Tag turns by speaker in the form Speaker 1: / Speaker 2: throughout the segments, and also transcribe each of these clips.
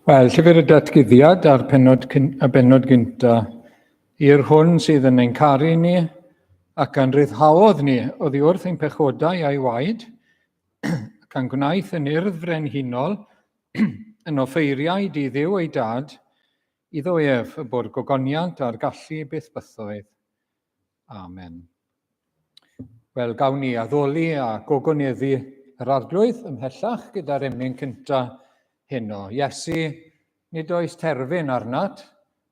Speaker 1: Wel, llyfr y datguddiad a'r penod, y benod gynta, i'r hwn sydd yn ein caru ni ac yn rhyddhaodd ni oddi wrth ein pechodau a'i waed, ac yn gwnaeth yn urdd frenhinol yn offeiriaid i Dduw ei dad, iddo ef y bod gogoniant a'r gallu byth bythoedd. Amen. Wel, gawn ni addoli a gogoneddu yr arglwydd ymhellach gyda'r emyn cynta heno. Iesu, nid oes terfyn arnat,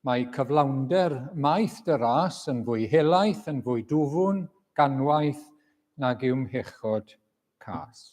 Speaker 1: mae cyflawnder maith dy ras yn fwy helaeth, yn fwy dwfwn, ganwaith, nag yw'm mhechod cas.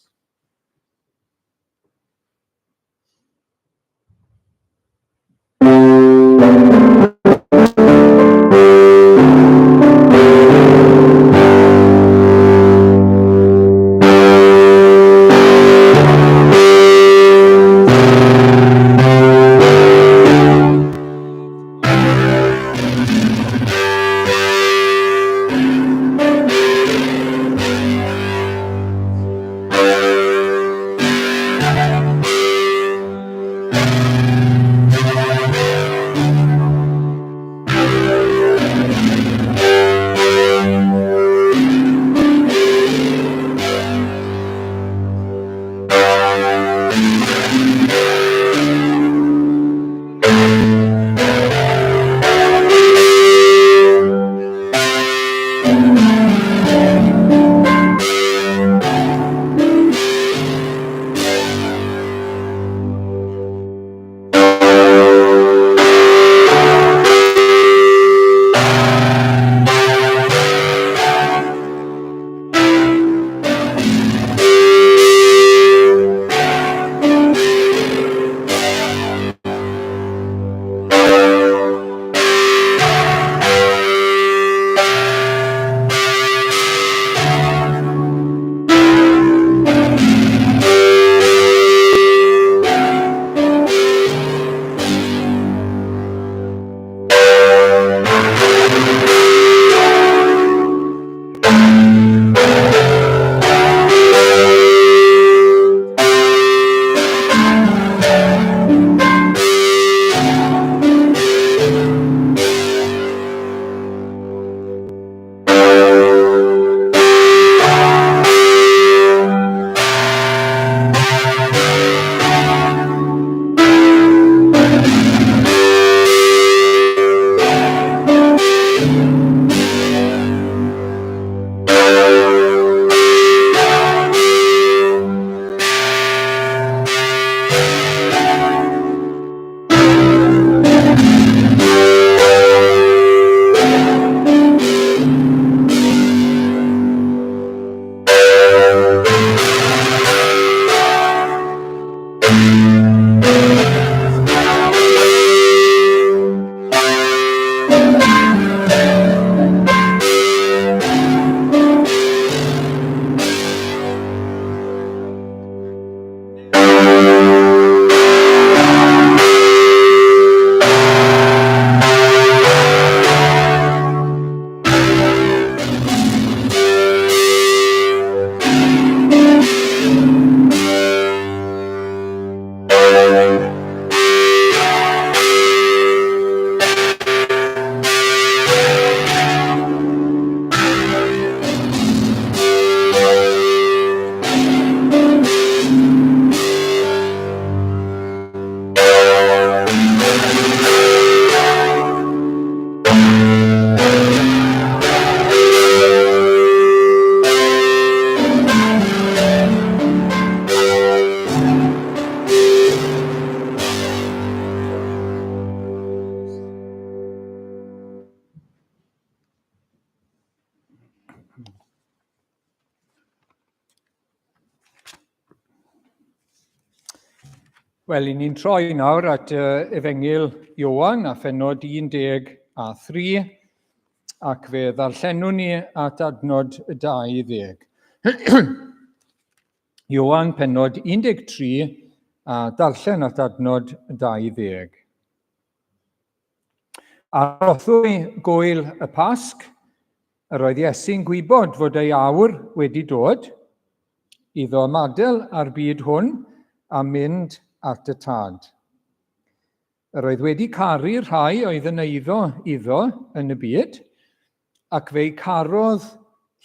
Speaker 1: Wel, i ni'n troi nawr at uh, Efengyl Ioan a phenod 13, ac fe ddarllenwn ni at adnod 20. Ioan penod 13 a darllen at adnod 20. Ar drothwy gwyl y Pasg, yr oedd Iesu'n gwybod fod ei awr wedi dod iddo ymadael â'r byd hwn a mynd at y Tad. Yr oedd wedi caru rhai oedd yn eiddo iddo yn y byd, ac fe'i carodd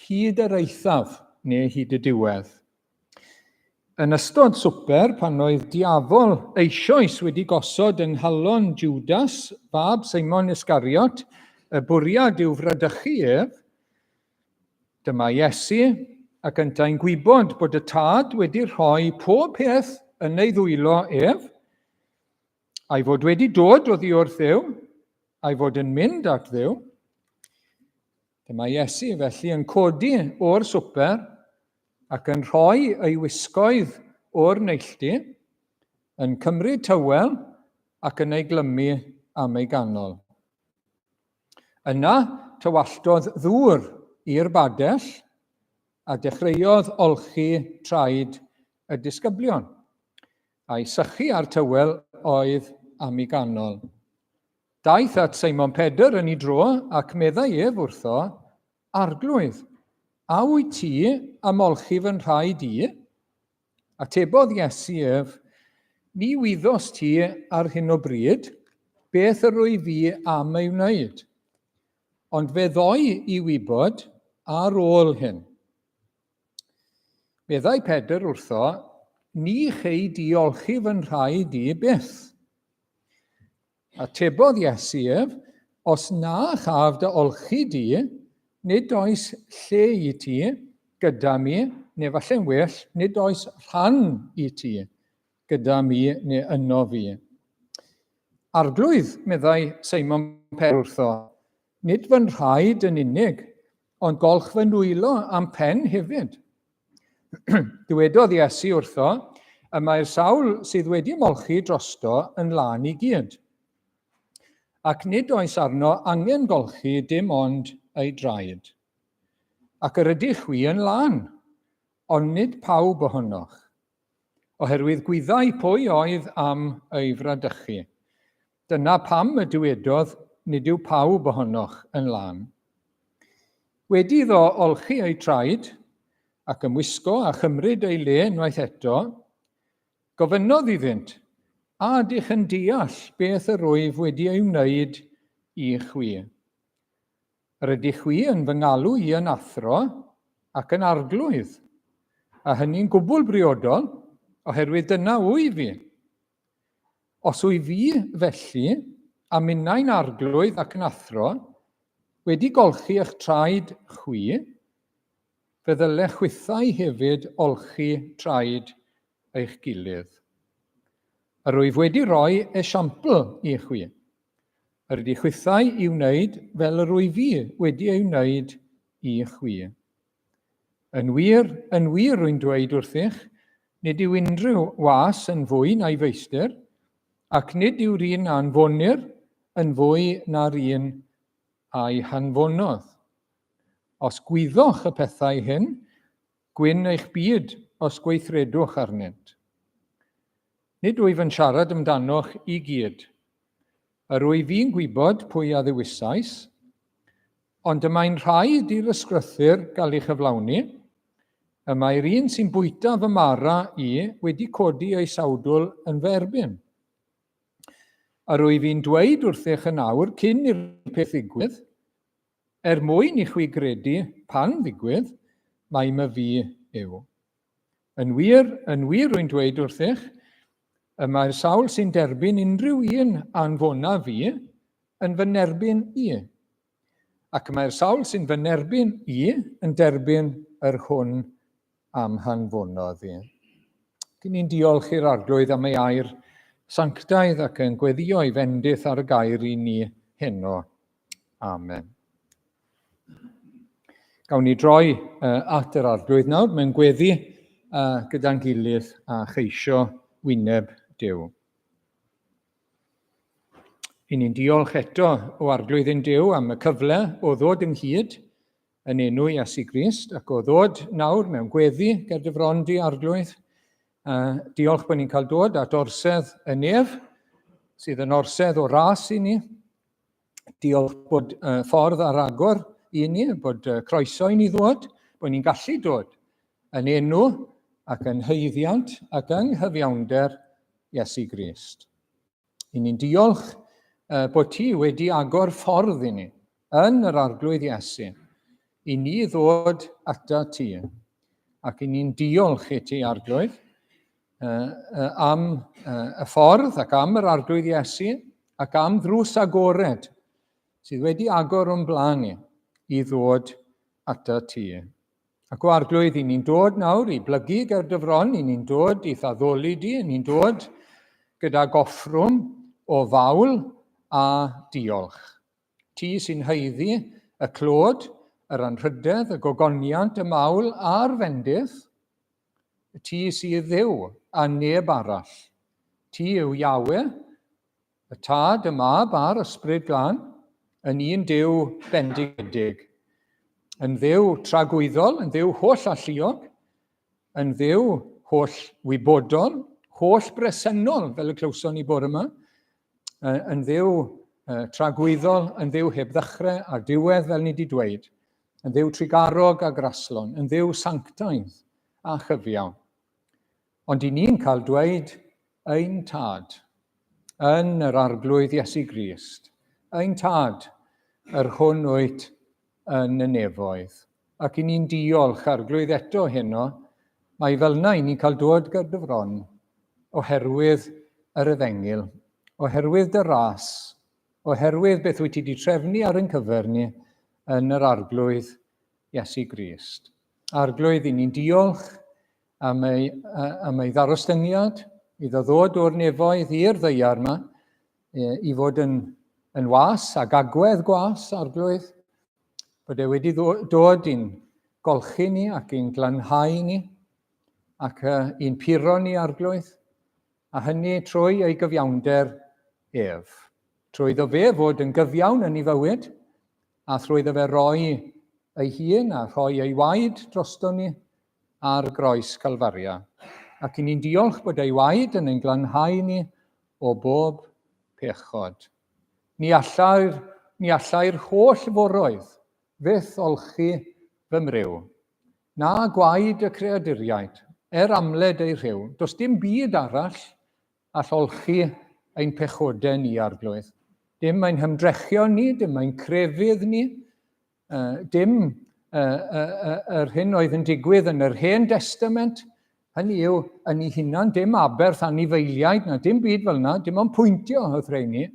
Speaker 1: hyd yr eithaf, neu hyd y diwedd. Yn ystod swper, pan oedd diafol eisoes wedi gosod yng nghalon Judas, fab Seimon Iscariot, y bwriad i'w fradychu ef, dyma Iesu ac yntau'n gwybod bod y Tad wedi rhoi pob peth yn ei ddwylo ef, a'i fod wedi dod oddi wrth Dduw, a'i fod yn mynd at Dduw. Dyma Iesu felly yn codi o'r swper ac yn rhoi ei wisgoedd o'r neilltu, yn cymryd tywel ac yn ei glymu am ei ganol. Yna tywalltodd ddŵr i'r badell a dechreuodd olchi traed y disgyblion. A'i sychu â'r tywel oedd am ei ganol. Daeth at Seimon Pedr yn ei dro, ac meddai ef wrtho, Arglwydd, a wyt ti am olchi fy nhraed i? Atebodd Iesu ef, Ni wyddost ti ar hyn o bryd beth yr wyf fi am ei wneud, ond fe ddoi i wybod ar ôl hyn. Meddai Pedr wrtho, Ni chei di olchi fy nhraed i byth. Atebodd Iesu ef, Os na chaf dy olchi di, nid oes lle i ti gyda mi, neu falle'n well, nid oes rhan i ti gyda mi neu yno fi. Arglwydd, meddai Seimon Pedr wrtho, nid fy nhraed yn unig, ond golch fy nwylo a'm pen hefyd. Dywedodd Iesu wrtho, y mae'r sawl sydd wedi ymolchi drosto yn lân i gyd. Ac nid oes arno angen golchi dim ond ei draed. Ac yr ydych chwi yn lân, ond nid pawb ohonoch. Oherwydd gwyddai pwy oedd am ei fradychu. Dyna pam y dywedodd, Nid yw pawb ohonoch yn lân. Wedi iddo olchi eu traed, ac ymwisgo a chymryd ei le unwaith eto, gofynnodd iddynt, A ydych yn deall beth yr wyf wedi ei wneud i chwi? Yr ydych chwi yn fy ngalw i yn athro ac yn arglwydd, a hynny'n gwbl briodol, oherwydd dyna wyf fi. Os wyf fi, felly, a minnau'n arglwydd ac yn athro, wedi golchi eich traed chwi, fe ddylech chwithau hefyd olchi traed eich gilydd. Yr wyf wedi rhoi esiampl i chwi. Yr ydych chwithau i wneud fel yr wyf fi wedi ei wneud i chwi. Yn wir, yn wir rwy'n dweud wrthych, nid yw unrhyw was yn fwy na'i feistr, ac nid yw'r un a anfonir yn fwy na'r un a'i hanfonodd. Os gwyddoch y pethau hyn, gwyn eich byd os gweithredwch arnynt. Nid wyf yn siarad amdanoch i gyd. Yr wyf fi'n gwybod pwy a ddewisais, ond y mae'n rhaid i'r ysgrythur gael ei chyflawni. Y mae'r un sy'n bwyta fy mara i wedi codi ei sawdl yn fy erbyn. Yr wyf fi'n dweud wrthych yn awr cyn i'r peth ddigwydd, er mwyn i chwi gredu pan ddigwydd, mai my fi yw. Yn wir, yn wir rwy'n dweud wrthych, y mae'r sawl sy'n derbyn unrhyw un anfona fi yn fy nerbyn i. Ac y mae'r sawl sy'n fy nerbyn i yn derbyn yr hwn am hanfonodd i. Dyn ni'n diolch i'r Arglwydd am ei air sanctaidd ac yn gweddio i fendith ar y gair i ni heno. Amen. Gawn ni droi at yr Arglwydd nawr mewn gweddi gyda'n gilydd a cheisio wyneb Duw. I ni'n diolch eto o Arglwydd ein Duw am y cyfle o ddod ynghyd yn enw Iesu Grist ac o ddod nawr mewn gweddi ger dy fron di Arglwydd. Diolch bod ni'n cael dod at orsedd y nef sydd yn orsedd o ras i ni. Diolch bod ffordd ar agor i ni, bod croeso i ni ddod, bod ni'n gallu dod yn enw ac yn haeddiant ac yng nghyfiawnder Iesu Grist. I ni'n diolch bod ti wedi agor ffordd i ni yn yr Arglwydd Iesu i ni ddod ata ti. Ac i ni'n diolch i ti, Arglwydd, am y ffordd ac am yr Arglwydd Iesu ac am ddrws agored sydd wedi agor o'n blaen ni i ddod ata ti. Ac o Arglwydd, i ni'n dod nawr i blygu ger dy fron, i ni'n dod i'th addoli di, i ni'n dod gyda goffrwm o fawl a diolch. Ti sy'n haeddu y clod, yr anrhydedd, y gogoniant, y mawl a'r fendith. Ti sydd Dduw a neb arall. Ti yw Yahweh, Y Tad, y Mab a'r Ysbryd Glân, yn un Duw bendigedig, yn Dduw tragwyddol, yn Dduw holl alluog, yn Dduw holl wybodol, holl bresennol, fel y clywson ni bore yma, yn Dduw tragwyddol, yn Dduw heb ddechrau a diwedd, fel ni wedi dweud, yn Dduw trugarog a graslon, yn Dduw sanctaidd a chyfiawn. Ond i ni'n cael dweud ein Tad, yn yr Arglwydd Iesu Grist, ein Tad, yr hwn wyt yn y nefoedd. Ac i ni'n diolch, Arglwydd, eto heno, mae fel yna i ni'n cael dod ger dy fron, oherwydd yr efengyl, oherwydd dy ras, oherwydd beth wyt ti wedi trefnu ar ein cyfer ni yn yr Arglwydd Iesu Grist. Arglwydd, i ni'n diolch am ei, am ei ddarostyngiad, iddo ddod o'r nefoedd i'r ddeiar yma, i fod yn, yn was ac agwedd gwas, Arglwydd, bod e wedi dod i'n golchi ni ac i'n glanhau ni, ac i'n puro ni, Arglwydd, a hynny trwy ei gyfiawnder ef. Trwy iddo fe fod yn gyfiawn yn ei fywyd, a thrwy iddo fe roi ei hun a rhoi ei waed drosto ni ar groes Calfaria. Ac i ni'n diolch bod ei waed yn ein glanhau ni o bob pechod. Ni allai'r, ni allai'r holl foroedd fyth olchi fy mryw, na gwaed y creaduriaid, er amled eu rhyw. Does dim byd arall all olchi ein pechodau ni, Arglwydd. Dim ein hymdrechion ni, dim ein crefydd ni, dim yr hyn oedd yn digwydd yn yr Hen Destament, hynny yw, yn ei hunan, dim aberth anifeiliaid na dim byd fel yna, dim ond pwyntio wrth rheini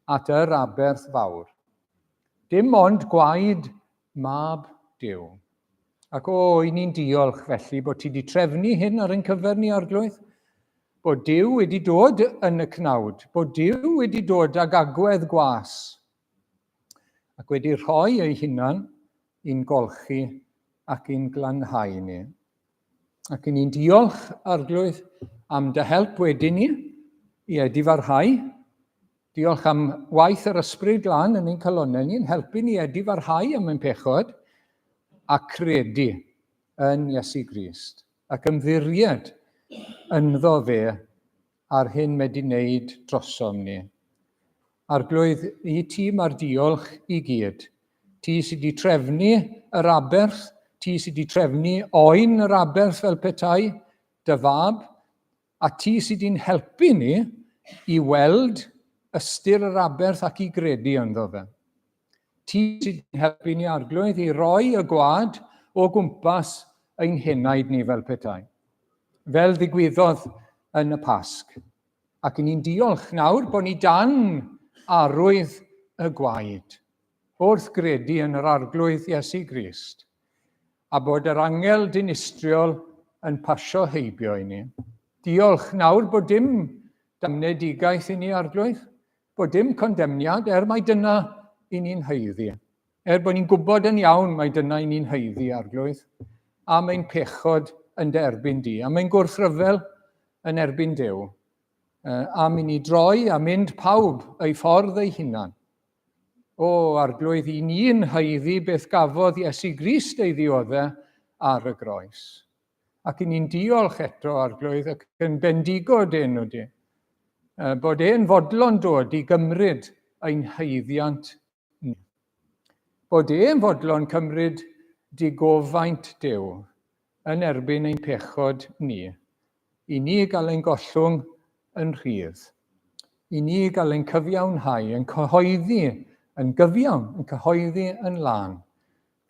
Speaker 1: at yr aberth fawr. Dim ond gwaed mab Duw. Ac o, i ni'n diolch felly bod ti wedi trefnu hyn ar ein cyfer ni, Arglwydd. Bod Duw wedi dod yn y cnawd, bod Duw wedi dod ag agwedd gwas, ac wedi rhoi ei hunan i'n golchi ac i'n glanhau ni. Ac i ni'n diolch, Arglwydd, am dy help wedyn ni i edifarhau. Diolch am waith yr Ysbryd Glân yn ein calonnau ni'n helpu ni edifarhau am ein pechod a credu yn Iesu Grist ac ymddiried ynddo fe a'r hyn mae 'di wneud drosom ni. Arglwydd, i ti mae'r diolch i gyd. Ti sydd wedi trefnu yr aberth, ti sydd wedi trefnu oen yr aberth fel petai, dy fab, a ti sydd wedi'n helpu ni i weld ystyr yr aberth ac i gredu ynddo fe. Ti sydd wedi'n helpu ni, Arglwydd, i roi y gwad o gwmpas ein henaid ni fel petai. Fel ddigwyddodd yn y Pasg. Ac i ni'n diolch nawr bod ni dan arwydd y gwaed wrth gredu yn yr Arglwydd Iesu Grist a bod yr angel dinistriol yn pasio heibio i ni. Diolch nawr bod dim damnedigaeth i ni, Arglwydd, bod dim condemniad, er mai dyna i ni'n haeddu. Er bod ni'n gwybod yn iawn mai dyna i ni'n haeddu, Arglwydd, am ein pechod yn dy erbyn di, am ein gwrthryfel yn erbyn Duw, am i ni droi a mynd pawb ei ffordd ei hunan. O, Arglwydd, i ni'n haeddu beth gafodd Iesu Grist ei ddiodde ar y groes. Ac i ni'n diolch eto, Arglwydd, ac yn bendigo dy enw di, bod e'n fodlon dod i gymryd ein haeddiant ni. Bod e'n fodlon cymryd digofaint Duw yn erbyn ein pechod ni, i ni gael ein gollwng yn rhydd. i ni gael ein cyfiawnhau, yn cyhoeddi yn gyfiawn, yn cyhoeddi yn lân,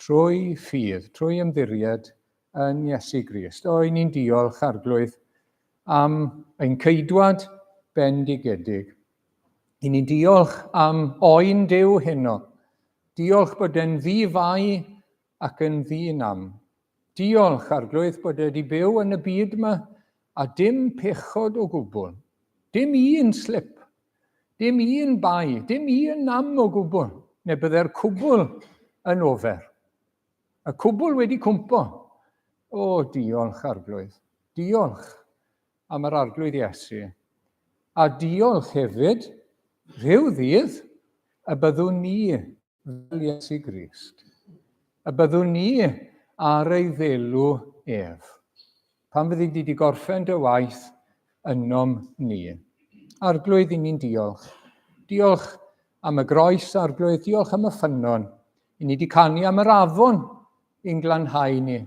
Speaker 1: trwy ffydd, trwy ymddiried yn Iesu Grist. O, i ni'n diolch, Arglwydd, am ein ceidwad bendigedig. I ni'n diolch am oen Duw heno. Diolch bod e'n ddi-fai ac yn ddi-nam. Diolch, Arglwydd, bod e wedi byw yn y byd yma a dim pechod o gwbl. Dim un slip, dim un bai, dim un nam o gwbl, neu bydde'r cwbl yn ofer. Y cwbl wedi cwmpo. O, diolch, Arglwydd. Diolch am yr Arglwydd Iesu. A diolch hefyd, rhyw ddydd, y byddwn ni fel Iesu Grist, y byddwn ni ar ei ddelw ef, pan fyddi di wedi gorffen dy waith ynom ni. Arglwydd, i ni'n diolch. Diolch am y groes, Arglwydd, diolch am y ffynnon. I ni wedi canu am yr afon i'n glanhau ni,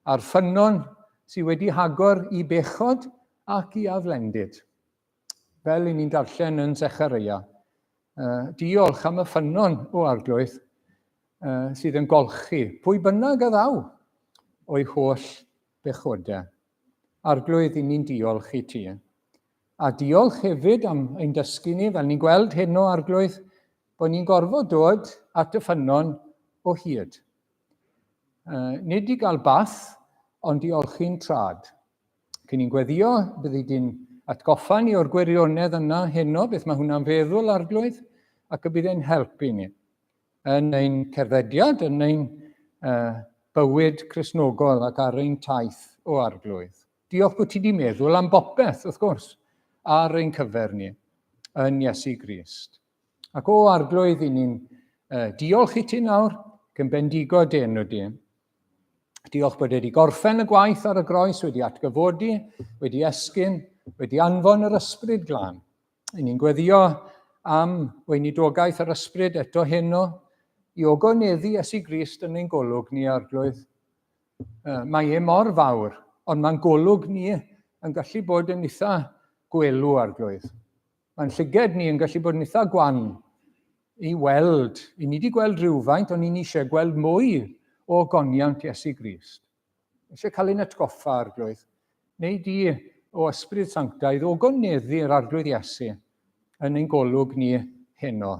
Speaker 1: a'r ffynnon sydd wedi hagor i bechod ac i aflendid. Fel i ni'n darllen yn Zechareia. Diolch am y ffynnon o Arglwydd sydd yn golchi pwy bynnag a ddaw o'i holl bechodau. Arglwydd, i ni'n diolch i ti. A diolch hefyd am ein dysgu ni, fel ni'n gweld heno, Arglwydd, bod ni'n gorfod dod at y ffynnon o hyd. Nid i gael bath, ond i olchi'n trad. Cyn ni'n gweddio, byddi di'n atgoffa ni o'r gwirionedd yna heno, beth mae hwnna'n feddwl, Arglwydd, ac y bydd e'n helpu ni yn ein cerddediad, yn ein bywyd Cristnogol ac ar ein taith o Arglwydd. Diolch bod ti wedi meddwl am bopeth, wrth gwrs, ar ein cyfer ni yn Iesu Grist. Ac o Arglwydd, i ni'n diolch i ti nawr, ac yn bendigo dy enw di. Diolch bod wedi gorffen y gwaith ar y groes, wedi atgyfodi, wedi esgyn, wedi anfon yr ysbryd glân. I ni'n gweddio am weinidogaeth yr ysbryd eto heno, i ogoneddu Iesu Grist yn ein golwg ni, Arglwydd. Mae e mor fawr, ond mae'n golwg ni yn gallu bod yn eitha gwelw, Arglwydd. Mae'n llyged ni yn gallu bod yn eitha gwan i weld. I ni wedi gweld rhywfaint, ond ni'n eisiau gweld mwy o goniant Iesu Grist. Eisiau cael ein atgoffa, Arglwydd. Neu di o Ysbryd Sanctaidd o goneddu'r Arglwydd Iesu yn ein golwg ni heno.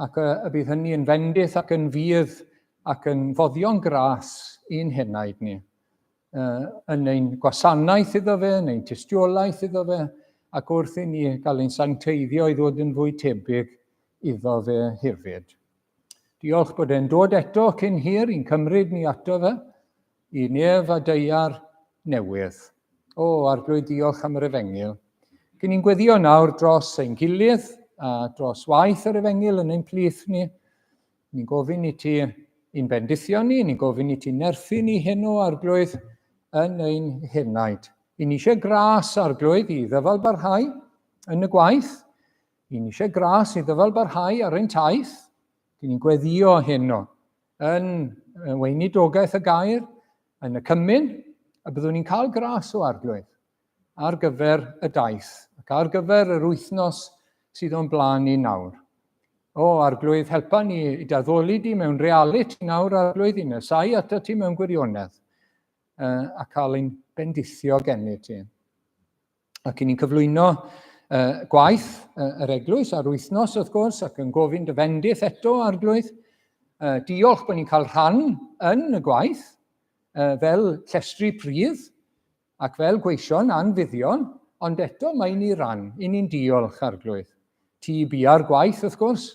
Speaker 1: Ac y bydd hynny yn fendith ac yn fydd ac yn foddion gras i'n henaid ni. Yn ein gwasanaeth iddo fe, yn ein tystiolaeth iddo fe, ac wrth i ni gael ein sancteiddio i ddod yn fwy tebyg iddo fe hefyd. Diolch bod e'n dod eto cyn hir i'n cymryd ni ato fe, i nef a daear newydd. O, Arglwydd, diolch am yr efengyl. Gyn ni'n gweddio nawr dros ein gilydd a dros waith yr efengyl yn ein plith ni. Ni'n gofyn i ti i'n bendithio ni, ni'n gofyn i ti nerthu ni heno, Arglwydd, yn ein henaid. I ni eisiau gras, Arglwydd, i ddyfal barhau yn y gwaith. I ni eisiau gras i ddyfal barhau ar ein taith. Dyn ni'n gweddio heno yn weinidogaeth y gair, yn y cymun, a byddwn ni'n cael gras o Arglwydd ar gyfer y daith ac ar gyfer yr wythnos sydd o'n blaen ni nawr. O, Arglwydd, helpa ni i daddoli di mewn realiti nawr, Arglwydd, i nesau ato ti mewn gwirionedd a cael ein bendithio gennyt ti. Ac i ni'n cyflwyno gwaith yr eglwys ar wythnos, wrth gwrs, ac yn gofyn dy fendith eto, Arglwydd. Diolch bod ni'n cael rhan yn y gwaith fel llestri pridd, Ac fel gweision anfuddion, ond eto mae i ni ran, i ni'n diolch, Arglwydd. Ti bia'r gwaith, wrth gwrs,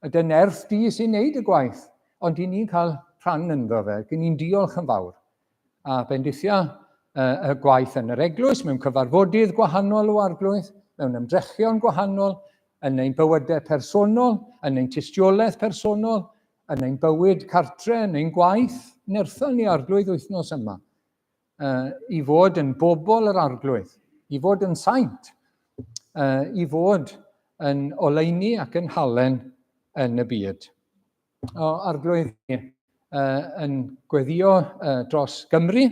Speaker 1: y dy nerth di sy'n neud y gwaith, ond i ni'n cael rhan ynddo fe, ac i ni'n diolch yn fawr. A bendithia y gwaith yn yr eglwys, mewn cyfarfodydd gwahanol o Arglwydd, mewn ymdrechion gwahanol, yn ein bywydau personol, yn ein tystiolaeth personol, yn ein bywyd cartre, yn ein gwaith, nertha ni Arglwydd wythnos yma. i fod yn bobl yr Arglwydd, i fod yn saint, i fod yn oleuni ac yn halen yn y byd. O Arglwydd, yn gweddio dros Gymru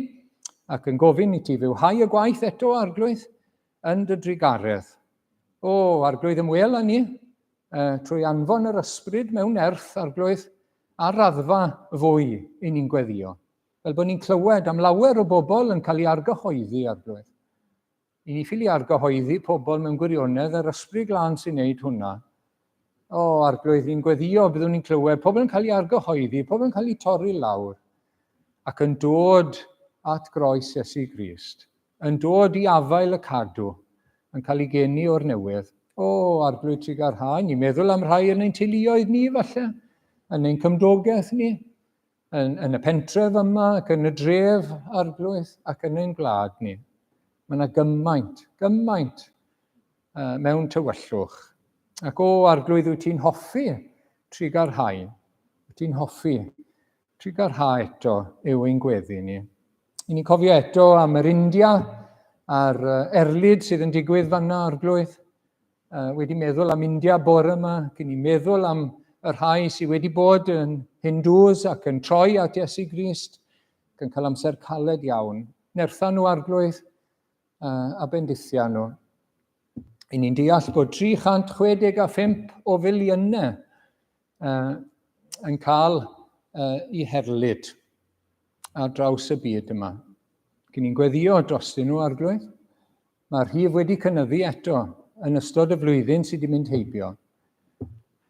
Speaker 1: ac yn gofyn i ti fywhau y gwaith eto, Arglwydd, yn dy drugaredd. O, Arglwydd, ymwel â ni trwy anfon yr ysbryd mewn nerth, Arglwydd, ar raddfa fwy i ni'n gweddio. Fel bod ni'n clywed am lawer o bobl yn cael ei argyhoeddi, Arglwydd. I ni ffili argyhoeddi pobl mewn gwirionedd, yr ysbryd glân sy'n neud hwnna. O, Arglwydd, ni'n gweddio, byddwn ni'n clywed pobl yn cael ei argyhoeddi, pobl yn cael ei torri lawr, ac yn dod at groes Iesu Grist, yn dod i afael y cadw, yn cael ei geni o'r newydd. O, Arglwydd trugarhau, ni'n meddwl am rhai yn ein teuluoedd ni, falle, yn ein cymdogaeth ni, yn, yn y pentref yma, ac yn y dref, Arglwydd, ac yn ein gwlad ni. Mae yna gymaint, gymaint mewn tywyllwch. Ac o, Arglwydd, wyt ti'n hoffi trugarhau? Wyt ti'n hoffi trugarhau eto yw ein gweddi ni. I ni'n cofio eto am yr India a'r erlid sydd yn digwydd fanna, Arglwydd. Wedi meddwl am India bore yma, ac ni'n meddwl am y rhai sydd wedi bod yn Hindus ac yn troi at Iesu Grist, ac yn cael amser caled iawn. Nertha nhw, Arglwydd, a bendithia nhw. I ni'n deall bod 365 o filiynau yn cael i herlid ar draws y byd yma. Cyn ni'n gweddio drostyn nhw, Arglwydd. Mae'r rhif wedi cynyddu eto yn ystod y flwyddyn sydd wedi mynd heibio.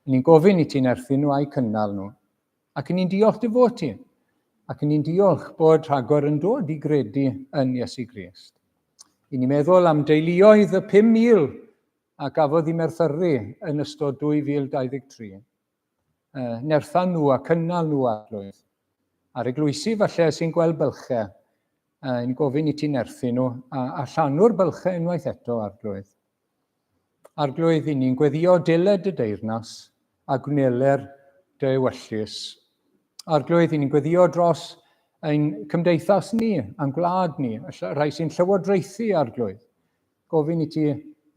Speaker 1: Ni'n gofyn i ti'n erthyn nhw a'u cynnal nhw. Ac ni'n diolch dy fod ti. Ac ni'n diolch bod rhagor yn dod i gredu yn Iesu Grist. I ni'n meddwl am deuluoedd y 5,000 a gafodd i merthyru yn ystod 2023. Nertha nhw a cynnal nhw Arglwydd. A'r eglwysi falle sy'n gweld bylchau, yn gofyn i ti nerthu nhw a, a llanw'r bylchau unwaith eto, Arglwydd. Arglwydd, i ni'n gweddio diled dy deyrnas a gwneler dy ewyllys. Arglwydd, i ni'n gweddio dros ein cymdeithas ni, a'n gwlad ni, y rhai sy'n llywodraethu, Arglwydd. Gofyn i ti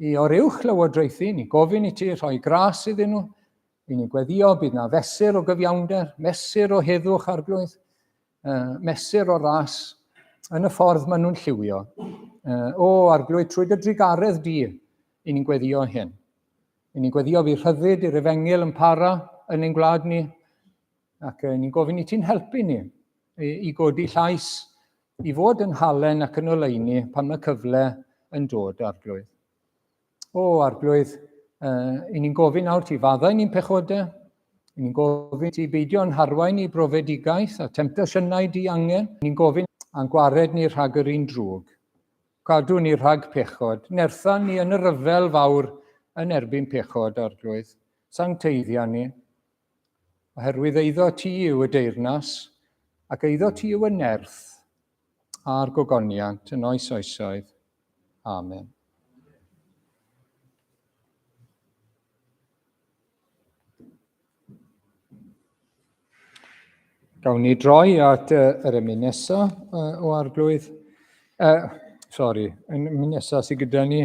Speaker 1: i oruwch lywodraethu, ni gofyn i ti rhoi gras iddyn nhw. I ni'n gweddio bydd na fesur o gyfiawnder, mesur o heddwch, Arglwydd, mesur o ras yn y ffordd maen nhw'n lliwio. O, Arglwydd, trwy dy drugaredd di, i ni'n gweddio hyn. I ni'n gweddio fi rhyddid i'r efengyl yn para yn ein gwlad ni, ac ni'n gofyn i ti'n helpu ni i, i godi llais, i fod yn halen ac yn oleuni pan mae cyfle yn dod, Arglwydd. O, Arglwydd, i ni'n gofyn nawr ti faddau ni'n pechodau, i ni'n gofyn ti beidio yn harwain i brofedigaeth a temtasiynau diangen, i ni'n gofyn a'n gwared ni rhag yr un drwg. Cadw ni rhag pechod, nertha ni yn y rhyfel fawr yn erbyn pechod, Arglwydd. Sancteiddia ni, oherwydd eiddo ti yw y deyrnas, ac eiddo ti yw y nerth, a'r gogoniant yn oes oesoedd. Amen. Gawn ni droi at yr emyn nesaf o Arglwydd. Sori, yn emyn nesaf sydd gyda ni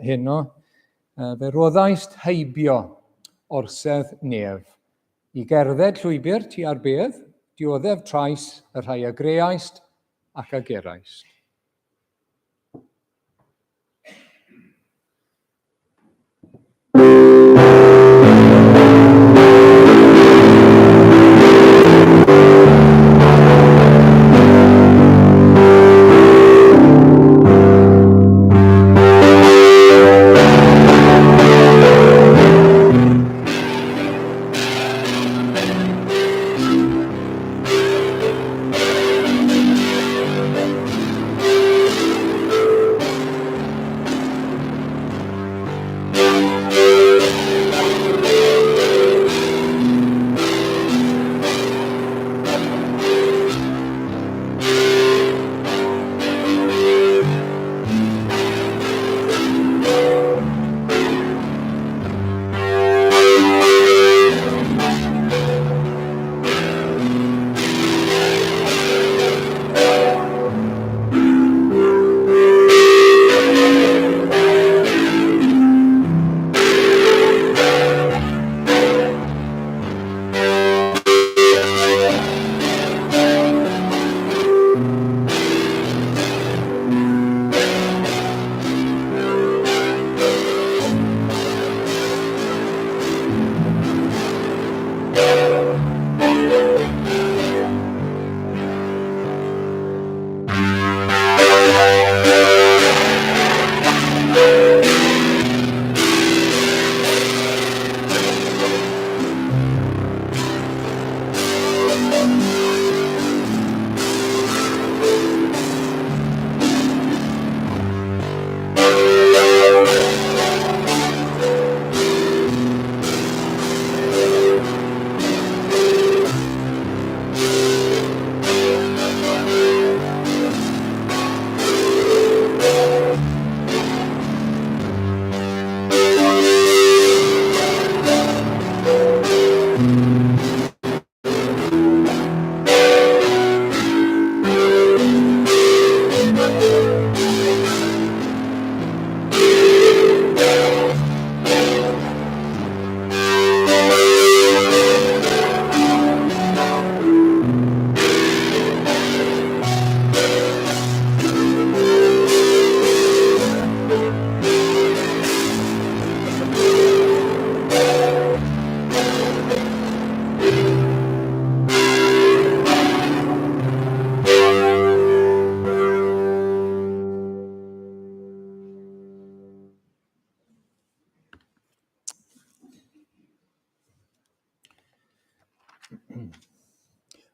Speaker 1: heno. Fe roddaist heibio orsedd nef i gerdded llwybr tua'r bedd, dioddef trais y rhai a greaist ac a geraist.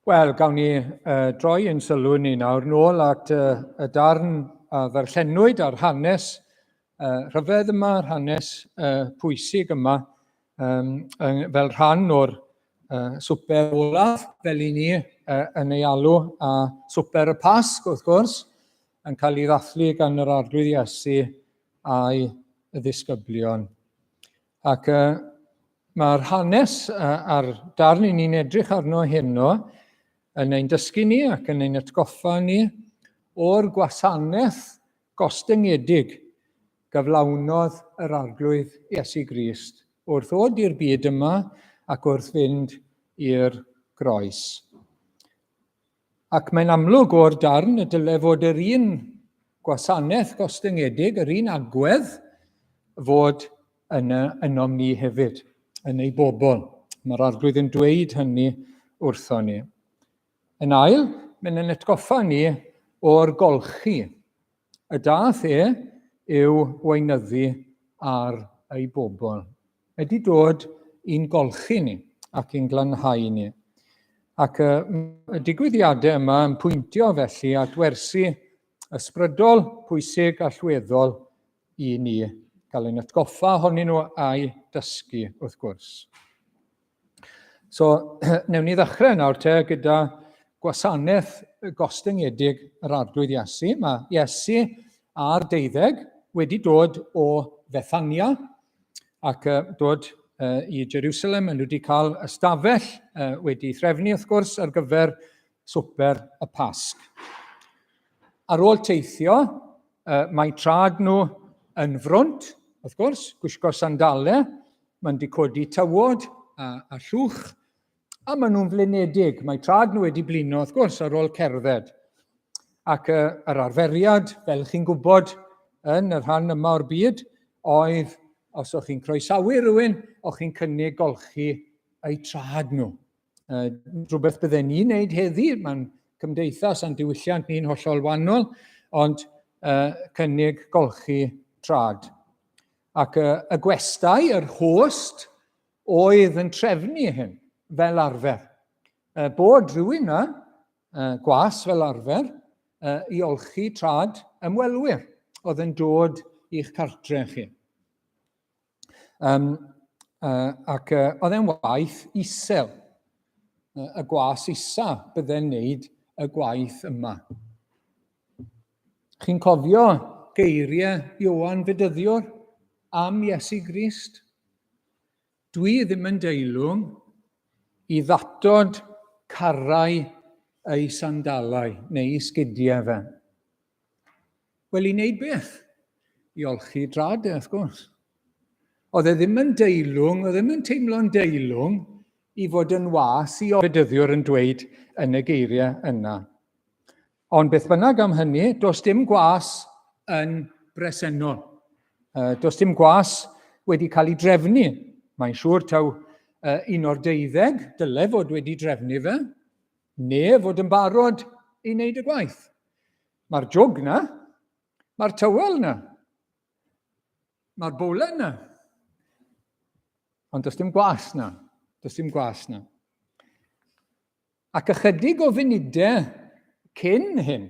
Speaker 1: Wel, gawn ni droi ein sylw ni nawr nôl at y darn a ddarllenwyd a'r hanes rhyfedd yma, yr hanes pwysig yma, fel rhan o'r swper olaf, fel i ni yn ei alw, a swper y Pasg, wrth gwrs, yn cael ei ddathlu gan yr Arglwydd Iesu a'i ddisgyblion. Ac mae'r hanes a'r darn i ni'n edrych arno heno yn ein dysgu ni ac yn ein atgoffa ni o'r gwasanaeth gostyngedig gyflawnodd yr Arglwydd Iesu Grist wrth ddod i'r byd yma ac wrth fynd i'r groes. Ac mae'n amlwg o'r darn y dyle fod yr un gwasanaeth gostyngedig, yr un agwedd, fod yn ynom ni hefyd, yn ei bobl. Mae'r Arglwydd yn dweud hynny wrtho ni. Yn ail, mae'n yn atgoffa ni o'r golchi. Y dath e yw weinyddu ar ei bobl. Ydy dod i'n golchi ni ac i'n glanhau ni. Ac y, y digwyddiadau yma yn pwyntio felly at wersi ysbrydol pwysig allweddol i ni gael ein atgoffa ohonyn nhw a'i dysgu wrth gwrs. So, newn ni ddechrau nawr te gyda gwasanaeth gostyngedig yr Arglwydd Iesu. Mae Iesu a'r deuddeg wedi dod o Fethania ac dod i Jerusalem. Maen nhw wedi cael ystafell wedi threfnu, wrth gwrs, ar gyfer swper y Pasg. Ar ôl teithio, mae trad nhw yn frwnt, wrth gwrs, gwisgo sandalau, Mae'n di codi tywod a, a llwch, a maen nhw'n flinedig. Mae trad nhw wedi blino, wrth gwrs, ar ôl cerdded. Ac uh, yr arferiad, fel chi'n gwybod, yn y rhan yma o'r byd, oedd os o'ch chi'n croesawu rhywun, o'ch chi'n cynnig golchi eu trad nhw. Rhywbeth bydden ni'n neud heddi, mae'n cymdeithas a'n diwylliant ni'n hollol wahanol, ond uh, cynnig golchi trad. Ac y, y gwestai, yr host, oedd yn trefnu hyn fel arfer. Bod rhywun yna, gwas fel arfer, i olchi trad ymwelwyr oedd yn dod i'ch cartre chi. Um, ac oedd e'n waith isel. Y gwas isa bydde'n neud y gwaith yma. Chi'n cofio geiriau Ioan Fedyddiwr am Iesu Grist? Dwi ddim yn deilwng i ddatod carau ei sandalau neu ei sgidiau fe. Wel, i wneud beth? I olchi drad e, wrth gwrs. Oedd e ddim yn deilwng, oedd e ddim yn teimlo'n deilwng i fod yn was i Fedyddiwr yn dweud yn y geiriau yna. Ond beth bynnag am hynny, does dim gwas yn bresennol. Does dim gwas wedi cael ei drefnu. Mae'n siŵr taw un o'r deuddeg dyle fod wedi drefnu fe, neu fod yn barod i wneud y gwaith. Mae'r jwg na, mae'r tywel na, mae'r bowlen na. Ond does dim gwas na. Does dim gwas na. Ac ychydig o funudau cyn hyn,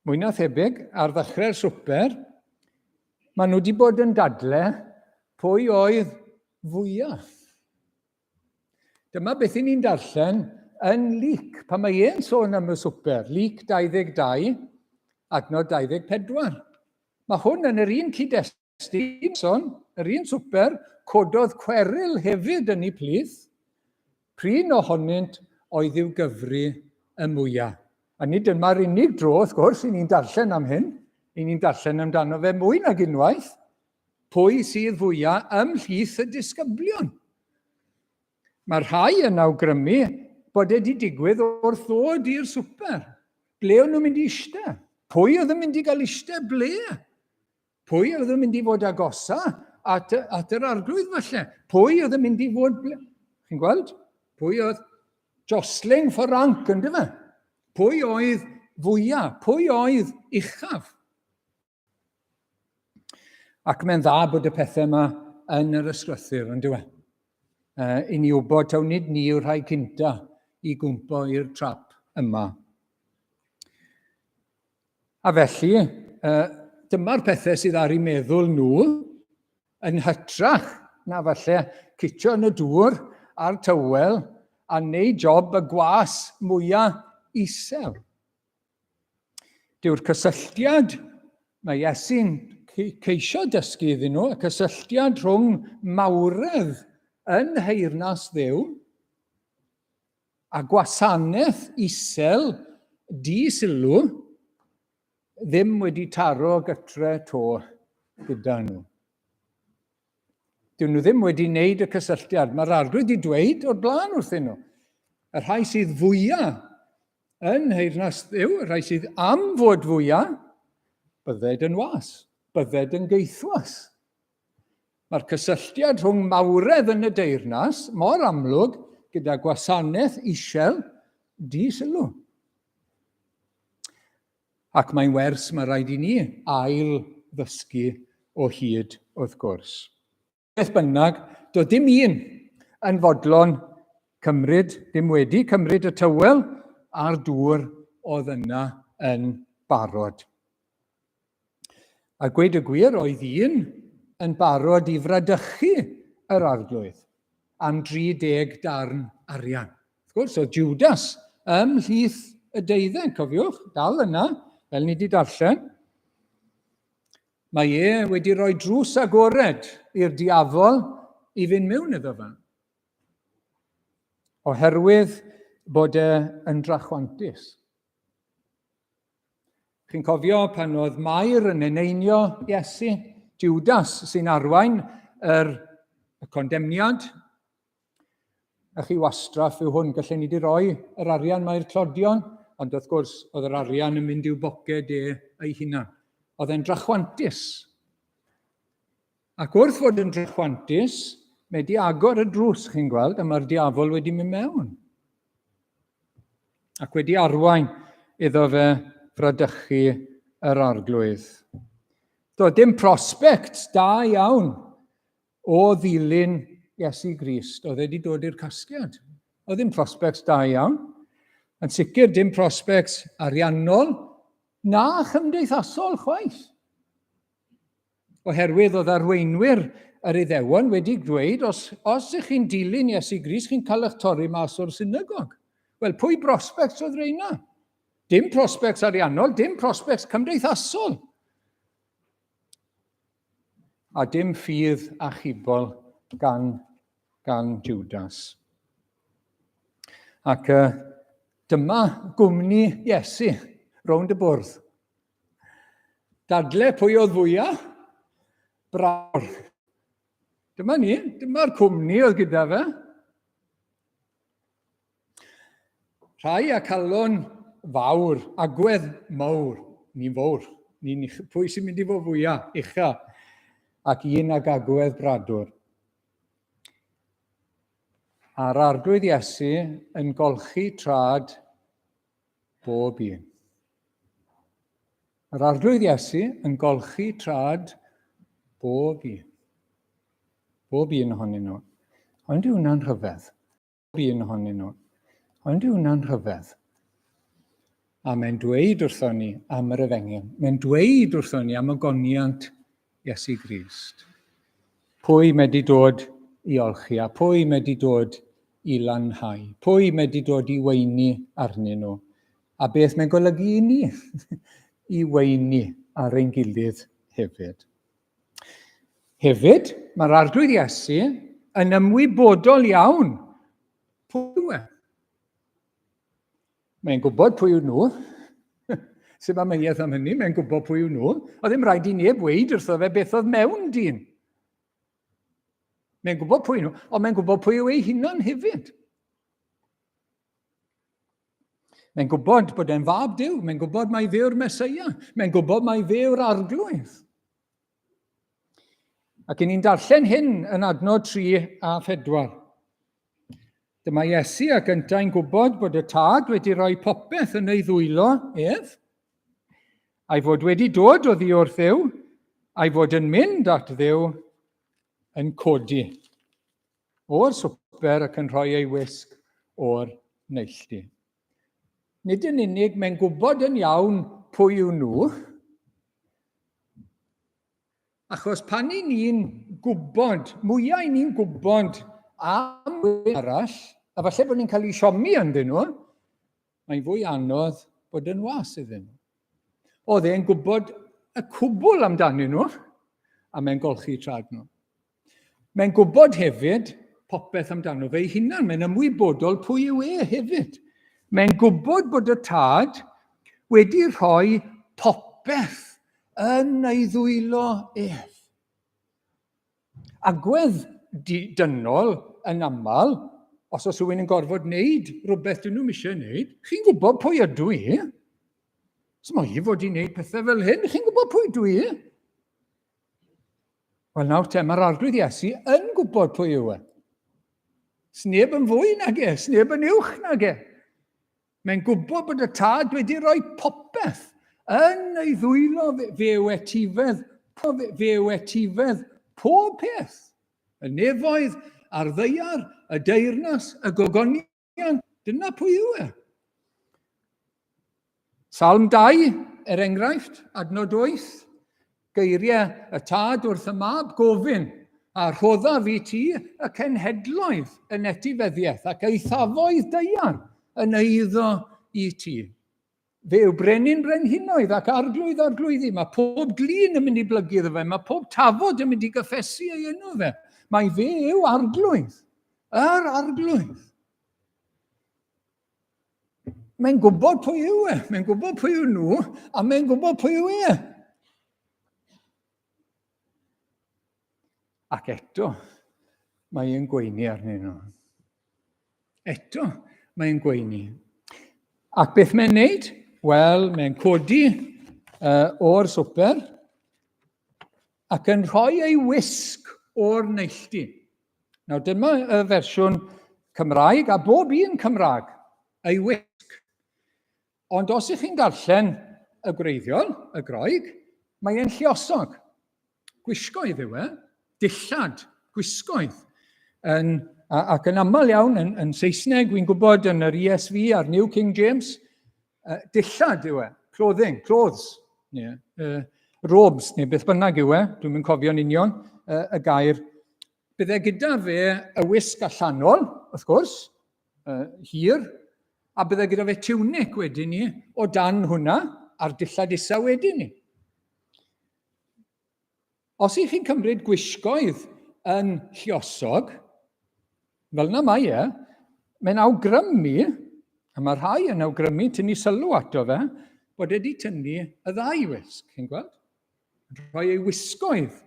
Speaker 1: mwy na thebyg, ar ddechrau'r swper, maen nhw wedi bod yn dadle pwy oedd fwyaf. Dyma beth i ni'n darllen yn Luc, pan mae e'n sôn am y swper, Luc 22, adnod 24. Mae hwn yn yr un cyd-destun. Stevenson, yr un swper, cododd cweryl hefyd yn eu plith. Prin ohonynt oedd i'w gyfri y mwya. A nid dyma'r unig dro, wrth gwrs, i ni'n darllen am hyn. I ni'n darllen amdano fe mwy nag unwaith. Pwy sydd fwya ymhlith y disgyblion? Mae rhai yn awgrymu bod e wedi digwydd wrth ddod i'r swper. Ble o'n nhw'n mynd i eistedd? Pwy oedd yn mynd i gael eistedd ble? Pwy oedd yn mynd i fod agosa at, at yr arglwydd falle? Pwy oedd yn mynd i fod... Chi'n gweld? Pwy oedd jostling for rank, ynddo fe? Pwy oedd fwyaf? Pwy oedd uchaf? Ac mae'n dda bod y pethau yma yn yr ysgrythyr, yn dyw e? I ni wybod taw nid ni yw'r rhai cynta i gwmpo i'r trap yma. A felly, dyma'r pethau sydd ar eu meddwl nhw yn hytrach na falle citio yn y dŵr a'r tywel a wneud job y gwas mwyaf isel. Dyw'r cysylltiad mae Iesu'n ceisio dysgu iddyn nhw, y cysylltiad rhwng mawredd yn nheyrnas Dduw a gwasanaeth isel di-sylw ddim wedi taro gytre to gyda nhw. Dyn nhw ddim wedi wneud y cysylltiad. Mae'r arglwydd wedi dweud o'r blaen wrthyn nhw. Y rhai sydd fwyaf yn nheyrnas Dduw, y rhai sydd am fod fwyaf, bydded yn was, bydded yn geithwas. Mae'r cysylltiad rhwng mawredd yn y deyrnas mor amlwg gyda gwasanaeth isel di sylw. Ac mae'n wers mae rhaid i ni ail ddysgu o hyd wrth gwrs. Beth bynnag, doedd dim un yn fodlon cymryd, dim wedi cymryd y tywel a'r dŵr oedd yna yn barod. A gweud y gwir, oedd un yn barod i fradychu yr arglwydd am 30 darn arian. Wrth gwrs, oedd Judas ymhlith y deuddeg, cofiwch, dal yna, fel ni wedi darllen. Mae e wedi rhoi drws agored i'r diafol i fynd mewn iddo fe. Oherwydd bod e yn drachwantus. Chi'n cofio pan oedd Mair yn eneinio Iesu, Judas sy'n arwain yr, y condemniad. A chi wastraff yw hwn, gallen ni wedi rhoi yr arian mae'r tlodion, ond wrth gwrs oedd yr arian yn mynd i'w boced e ei hunan. Oedd e'n drachwantus. Ac wrth fod yn drachwantus, mae wedi agor y drws, chi'n gweld, a mae'r diafol wedi mynd mewn. Ac wedi arwain iddo fe fradychu yr arglwydd. Doedd dim prospect da iawn o ddilyn Iesu Grist. Oedd wedi dod i'r casgliad. Oedd ddim prospect da iawn. Yn sicr dim prospect ariannol na chymdeithasol chwaith. Oherwydd oedd arweinwyr yr Iddewon wedi dweud, os, os ych chi'n dilyn Iesu Grist, chi'n cael eich torri mas o'r synagog. Wel, pwy prospects oedd reina? Dim prospects ariannol, dim prospects cymdeithasol. A dim ffydd achubol gan, gan Judas. Ac dyma gwmni Iesu rownd y bwrdd. Dadle pwy oedd fwyaf? Brawr. Dyma ni, dyma'r cwmni oedd gyda fe. Rhai a calon fawr, agwedd mawr, ni'n fawr, ni'n pwy sy'n mynd i fod fwyaf, ucha, ac un ag agwedd bradwr. A'r arglwydd Iesu yn golchi trad bob un. Yr Arglwydd Iesu yn golchi trad bob un. Bob un ohonyn nhw. Ond yw hwnna'n rhyfedd? Bob un ohonyn nhw. Ond yw hwnna'n rhyfedd? A mae'n dweud wrthon ni am yr efengyl. Mae'n dweud wrthon ni am ogoniant Iesu Grist. Pwy mae wedi dod i olchi a pwy mae wedi dod i lanhau? Pwy mae wedi dod i weini arnyn nhw? A beth mae'n golygu i ni i weini ar ein gilydd hefyd. Hefyd, mae'r Arglwydd Iesu yn ymwybodol iawn pwy yw e. Mae'n gwybod pwy yw nhw. Sut mae meiaeth am hynny? Mae'n gwybod pwy yw nhw. Oedd ddim rhaid i neb weid wrtho fe beth oedd mewn dyn. Mae'n gwybod pwy nhw, ond mae'n gwybod pwy yw ei hunan hefyd. Mae'n gwybod bod e'n fab Duw, mae'n gwybod mai fe yw'r Mesoea, mae'n gwybod mai fe yw'r Arglwydd. Ac i ni'n darllen hyn yn adnod 3 a 4. Dyma Iesu ac yntau'n gwybod bod y Tad wedi rhoi popeth yn ei ddwylo ef, a'i fod wedi dod oddi wrth Dduw, a'i fod yn mynd at Dduw yn codi o'r swper ac yn rhoi ei wisg o'r neilltu. Nid yn unig mae'n gwybod yn iawn pwy yw nhw, achos pan i ni'n gwybod, mwyau i ni'n gwybod am rhywun arall, a falle bod ni'n cael ei siomi ynddyn nhw, mae'n fwy anodd bod yn was iddyn nhw. Oedd e'n gwybod y cwbl amdanyn nhw, a mae'n golchi trad nhw. Mae'n gwybod hefyd popeth amdano fe ei hunan. Mae'n ymwybodol pwy yw e hefyd. Mae'n gwybod bod y tad wedi rhoi popeth yn ei ddwylo ef. Agwedd dynol yn aml, os oes rhywun yn gorfod wneud rhywbeth dyn nhw'n eisiau wneud, chi'n gwybod pwy ydw i. Sdim i fod i wneud pethau fel hyn, chi'n gwybod pwy dwi i. Wel nawr te, mae'r Arglwydd Iesu yn gwybod pwy yw e. Sneb yn fwy nag e, sneb yn uwch nag e. Mae'n gwybod bod y tad wedi rhoi popeth yn ei ddwylo fe, fe yw etifedd, fe yw etifedd pob peth. Y nefoedd a'r ddaear, y deyrnas, y gogoniant, dyna pwy yw e. Salm 2, er enghraifft, adnod 8, geiriau y tad wrth y mab gofyn, a rhoddaf i ti y cenhedloedd yn etifeddiaeth ac eithafoedd daear yn eiddo i ti. Fe yw brenin brenhinoedd ac arglwydd arglwyddi. Mae pob glin yn mynd i blygu iddo fe, mae pob tafod yn mynd i gyffesu ei enw fe. Mae fe yw arglwydd, yr arglwydd. Mae'n gwybod pwy yw e, mae'n gwybod pwy yw nhw, a mae'n gwybod pwy yw e. Ac eto, mae e'n gweini arnyn nhw. Eto, mae'n gweini. Ac beth mae'n neud? Wel, mae'n codi o'r swper ac yn rhoi ei wisg o'r neilltu. Nawr dyma y fersiwn Cymraeg, a bob un Cymraeg, ei wisg. Ond os ych chi'n darllen y gwreiddiol, y Groeg, mae e'n lluosog. Gwisgoedd yw e, dillad, gwisgoedd. Yn, ac yn aml iawn yn, yn Saesneg, wy'n gwybod yn yr ESV a'r New King James, dillad yw e, clothing, clothes, neu, robes, neu beth bynnag yw e, dwi'n mynd cofio'n union y gair. Bydde gyda fe y wisg allanol, wrth gwrs, hir, a bydde gyda fe tunic wedyn ni o dan hwnna, a'r dillad isa wedyn ni. Os ych chi'n cymryd gwisgoedd yn lluosog, fel yna mae e, mae'n awgrymu, a mae rhai yn awgrymu tynnu sylw ato fe, bod e wedi tynnu y ddau wisg, chi'n gweld? Rhoi ei wisgoedd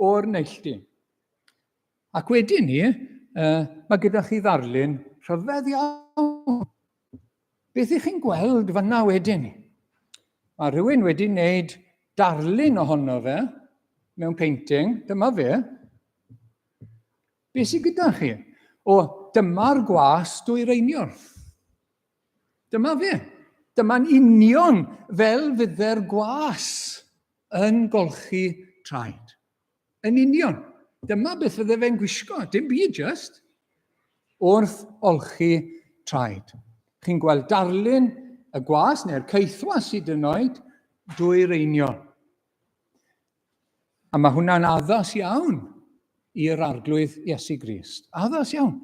Speaker 1: o'r neilltu. Ac wedyn ni, uh, mae gyda chi ddarlun rhyfedd iawn. Beth ych chi'n gweld fyna wedyn? Mae rhywun wedi wneud darlun ohono fe mewn painting. Dyma fe. Beth sydd gyda chi? O, dyma'r gwas dwyreiniol. Dyma fe. Dyma'n union fel fydde'r gwas yn golchi traed. Yn union. Dyma beth fydde fe'n gwisgo, dim byd just. Wrth olchi traed. Chi'n gweld darlun y gwas neu'r caethwas hyd yn oed dwyreiniol. A mae hwnna'n addas iawn i'r arglwydd Iesu Grist. Addas iawn.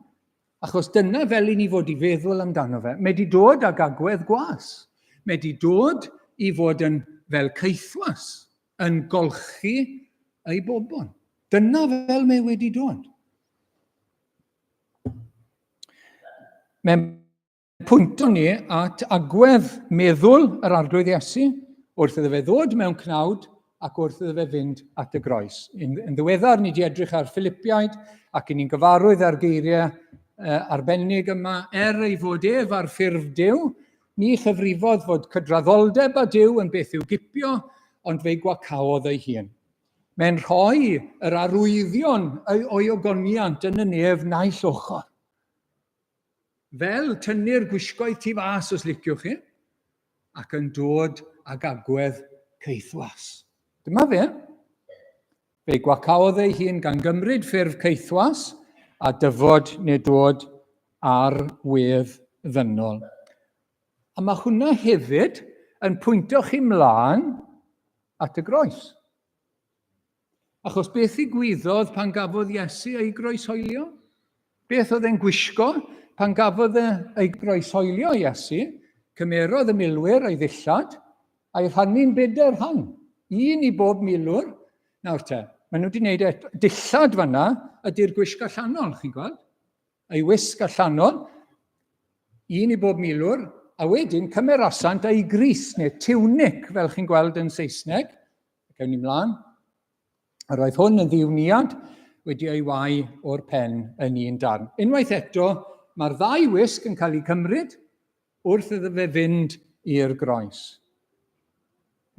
Speaker 1: Achos dyna fel i ni fod i feddwl amdano fe. Mae wedi dod ag agwedd gwas. Mae wedi dod i fod yn fel caethwas yn golchi ei bobl. Dyna fel mae wedi dod. Mae'n pwynto ni at agwedd meddwl yr Arglwydd Iesu wrth iddo fe ddod mewn cnawd ac wrth iddo fe fynd at y groes. Yn, yn ddiweddar, ni wedi edrych ar Philippiaid ac i ni'n gyfarwydd ar geiriau arbennig yma, er ei fod ef ar ffurf Duw, Ni chyfrifodd fod cydraddoldeb â Duw yn beth i'w gipio, ond fe'i gwacaodd ei hun. Mae'n rhoi yr arwyddion o'i ogoniant yn y nef naill ochr. Fel tynnu'r gwisgoedd tu fas, os liciwch chi, ac yn dod ag agwedd caethwas. Dyma fe. Fe'i gwacaodd ei hun gan gymryd ffurf caethwas a dyfod neu dod ar wedd ddynol. A mae hwnna hefyd yn pwynto chi mlaen at y groes. Achos beth ddigwyddodd pan gafodd Iesu ei groeshoelio? Beth oedd e'n gwisgo pan gafodd e ei groeshoelio Iesu? Cymerodd y milwyr ei ddillad a'i rhannu'n bedair rhan, un i bob milwr. Nawr te, maen nhw wedi gwneud e, dillad fanna ydy'r gwisg allanol, chi'n gweld? Ei wisg allanol, un i bob milwr, a wedyn cymerasant ei grys, neu tunic, fel chi'n gweld yn Saesneg. Cawn ni mlaen. Yr oedd hwn yn ddiwniad wedi ei wau o'r pen yn un darn. Unwaith eto, mae'r ddau wisg yn cael eu cymryd wrth iddo fe fynd i'r groes.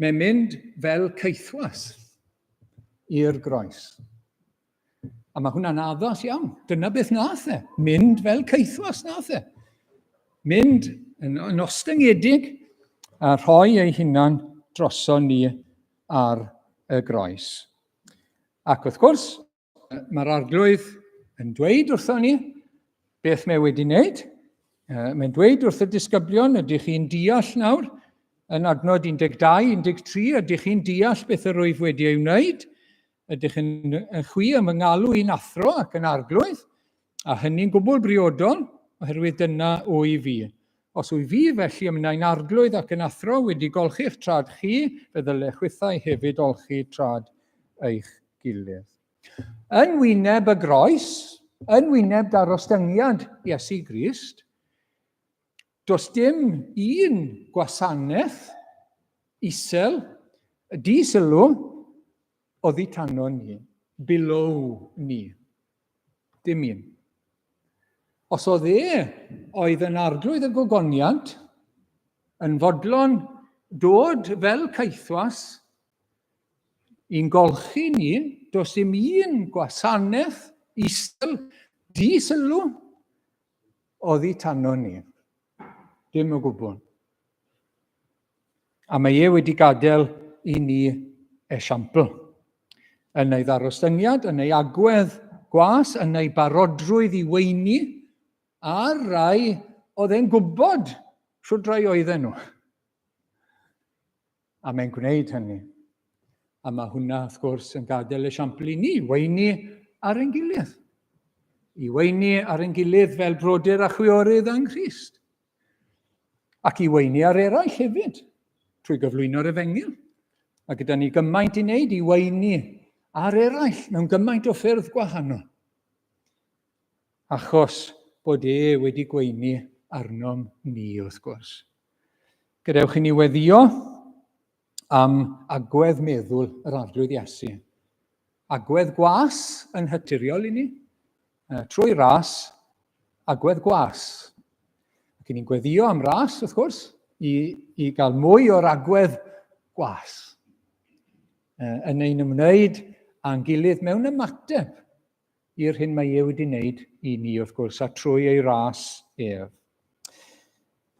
Speaker 1: Mae'n mynd fel caethwas i'r groes. A mae hwnna'n addas iawn. Dyna beth nath e. Mynd fel caethwas nath e. Mynd yn, yn ostyngedig a rhoi ei hunan droson ni ar y groes. Ac wrth gwrs, mae'r arglwydd yn dweud wrthon ni beth mae wedi wneud. Mae'n dweud wrth y disgyblion, ydych chi'n deall nawr? Yn adnod 12, 13, ydych chi'n deall beth yr wyf wedi ei wneud? Ydych yn, yn chwi am fy ngalw i'n athro ac yn arglwydd? A hynny'n gwbl briodol, oherwydd dyna wy fi. Os wy fi felly am wna'n arglwydd ac yn athro wedi golchi'ch trad chi, fe ddylech chwithau hefyd olchi trad eich gilydd. Yn wyneb y groes, yn wyneb darostyngiad Iesu Grist, does dim un gwasanaeth isel, di-sylw, oddi tano ni, below ni. Dim un. Os oedd e oedd yn arglwydd y gogoniant, yn fodlon dod fel caethwas i'n golchi ni, does dim un gwasanaeth isel di-sylw oddi tano ni. Dim o gwbl. A mae e wedi gadael i ni esiampl. Yn ei ddarostyngiad, yn ei agwedd gwas, yn ei barodrwydd i weini, a'r rai oedd e'n gwybod shwd rai oedden nhw. A mae'n gwneud hynny. A mae hwnna, wrth gwrs, yn gadael esiampl i ni, weini ar ein gilydd. I weini ar ein gilydd fel brodyr a chwiorydd yng Nghrist. Ac i weini ar eraill hefyd, trwy gyflwyno'r efengyl. Mae gyda ni gymaint i wneud i weini ar eraill mewn gymaint o ffyrdd gwahanol. Achos bod e wedi gweini arnom ni, wrth gwrs. Gadewch i ni weddio am agwedd meddwl yr Arglwydd Iesu. Agwedd gwas yn hyturiol i ni, trwy ras, agwedd gwas. Ac i ni'n gweddio am ras, wrth gwrs, i, i gael mwy o'r agwedd gwas. Yn ein ymwneud â'n gilydd mewn ymateb i'r hyn mae e wedi wneud i ni, wrth gwrs, a trwy ei ras ef.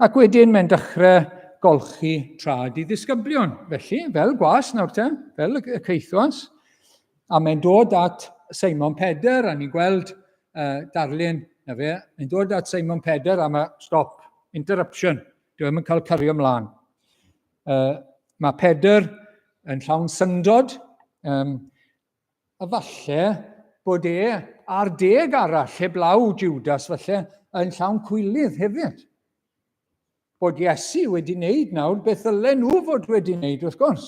Speaker 1: Ac wedyn mae'n dechrau golchi trad i ddisgyblion. Felly, fel gwas nawr te, fel y caethwas, a mae'n dod at Seimon Pedr, a ni'n gweld uh, darlun, na fe, mae'n dod at Seimon Pedr a mae, stop, interruption, dwi ddim yn cael cario ymlaen. Uh, mae Pedr yn llawn syndod, um, A falle bod e a'r deg arall, heblaw Judas falle, yn llawn cwilydd hefyd. Bod Iesu wedi wneud nawr beth ddylen nhw fod wedi wneud, wrth gwrs.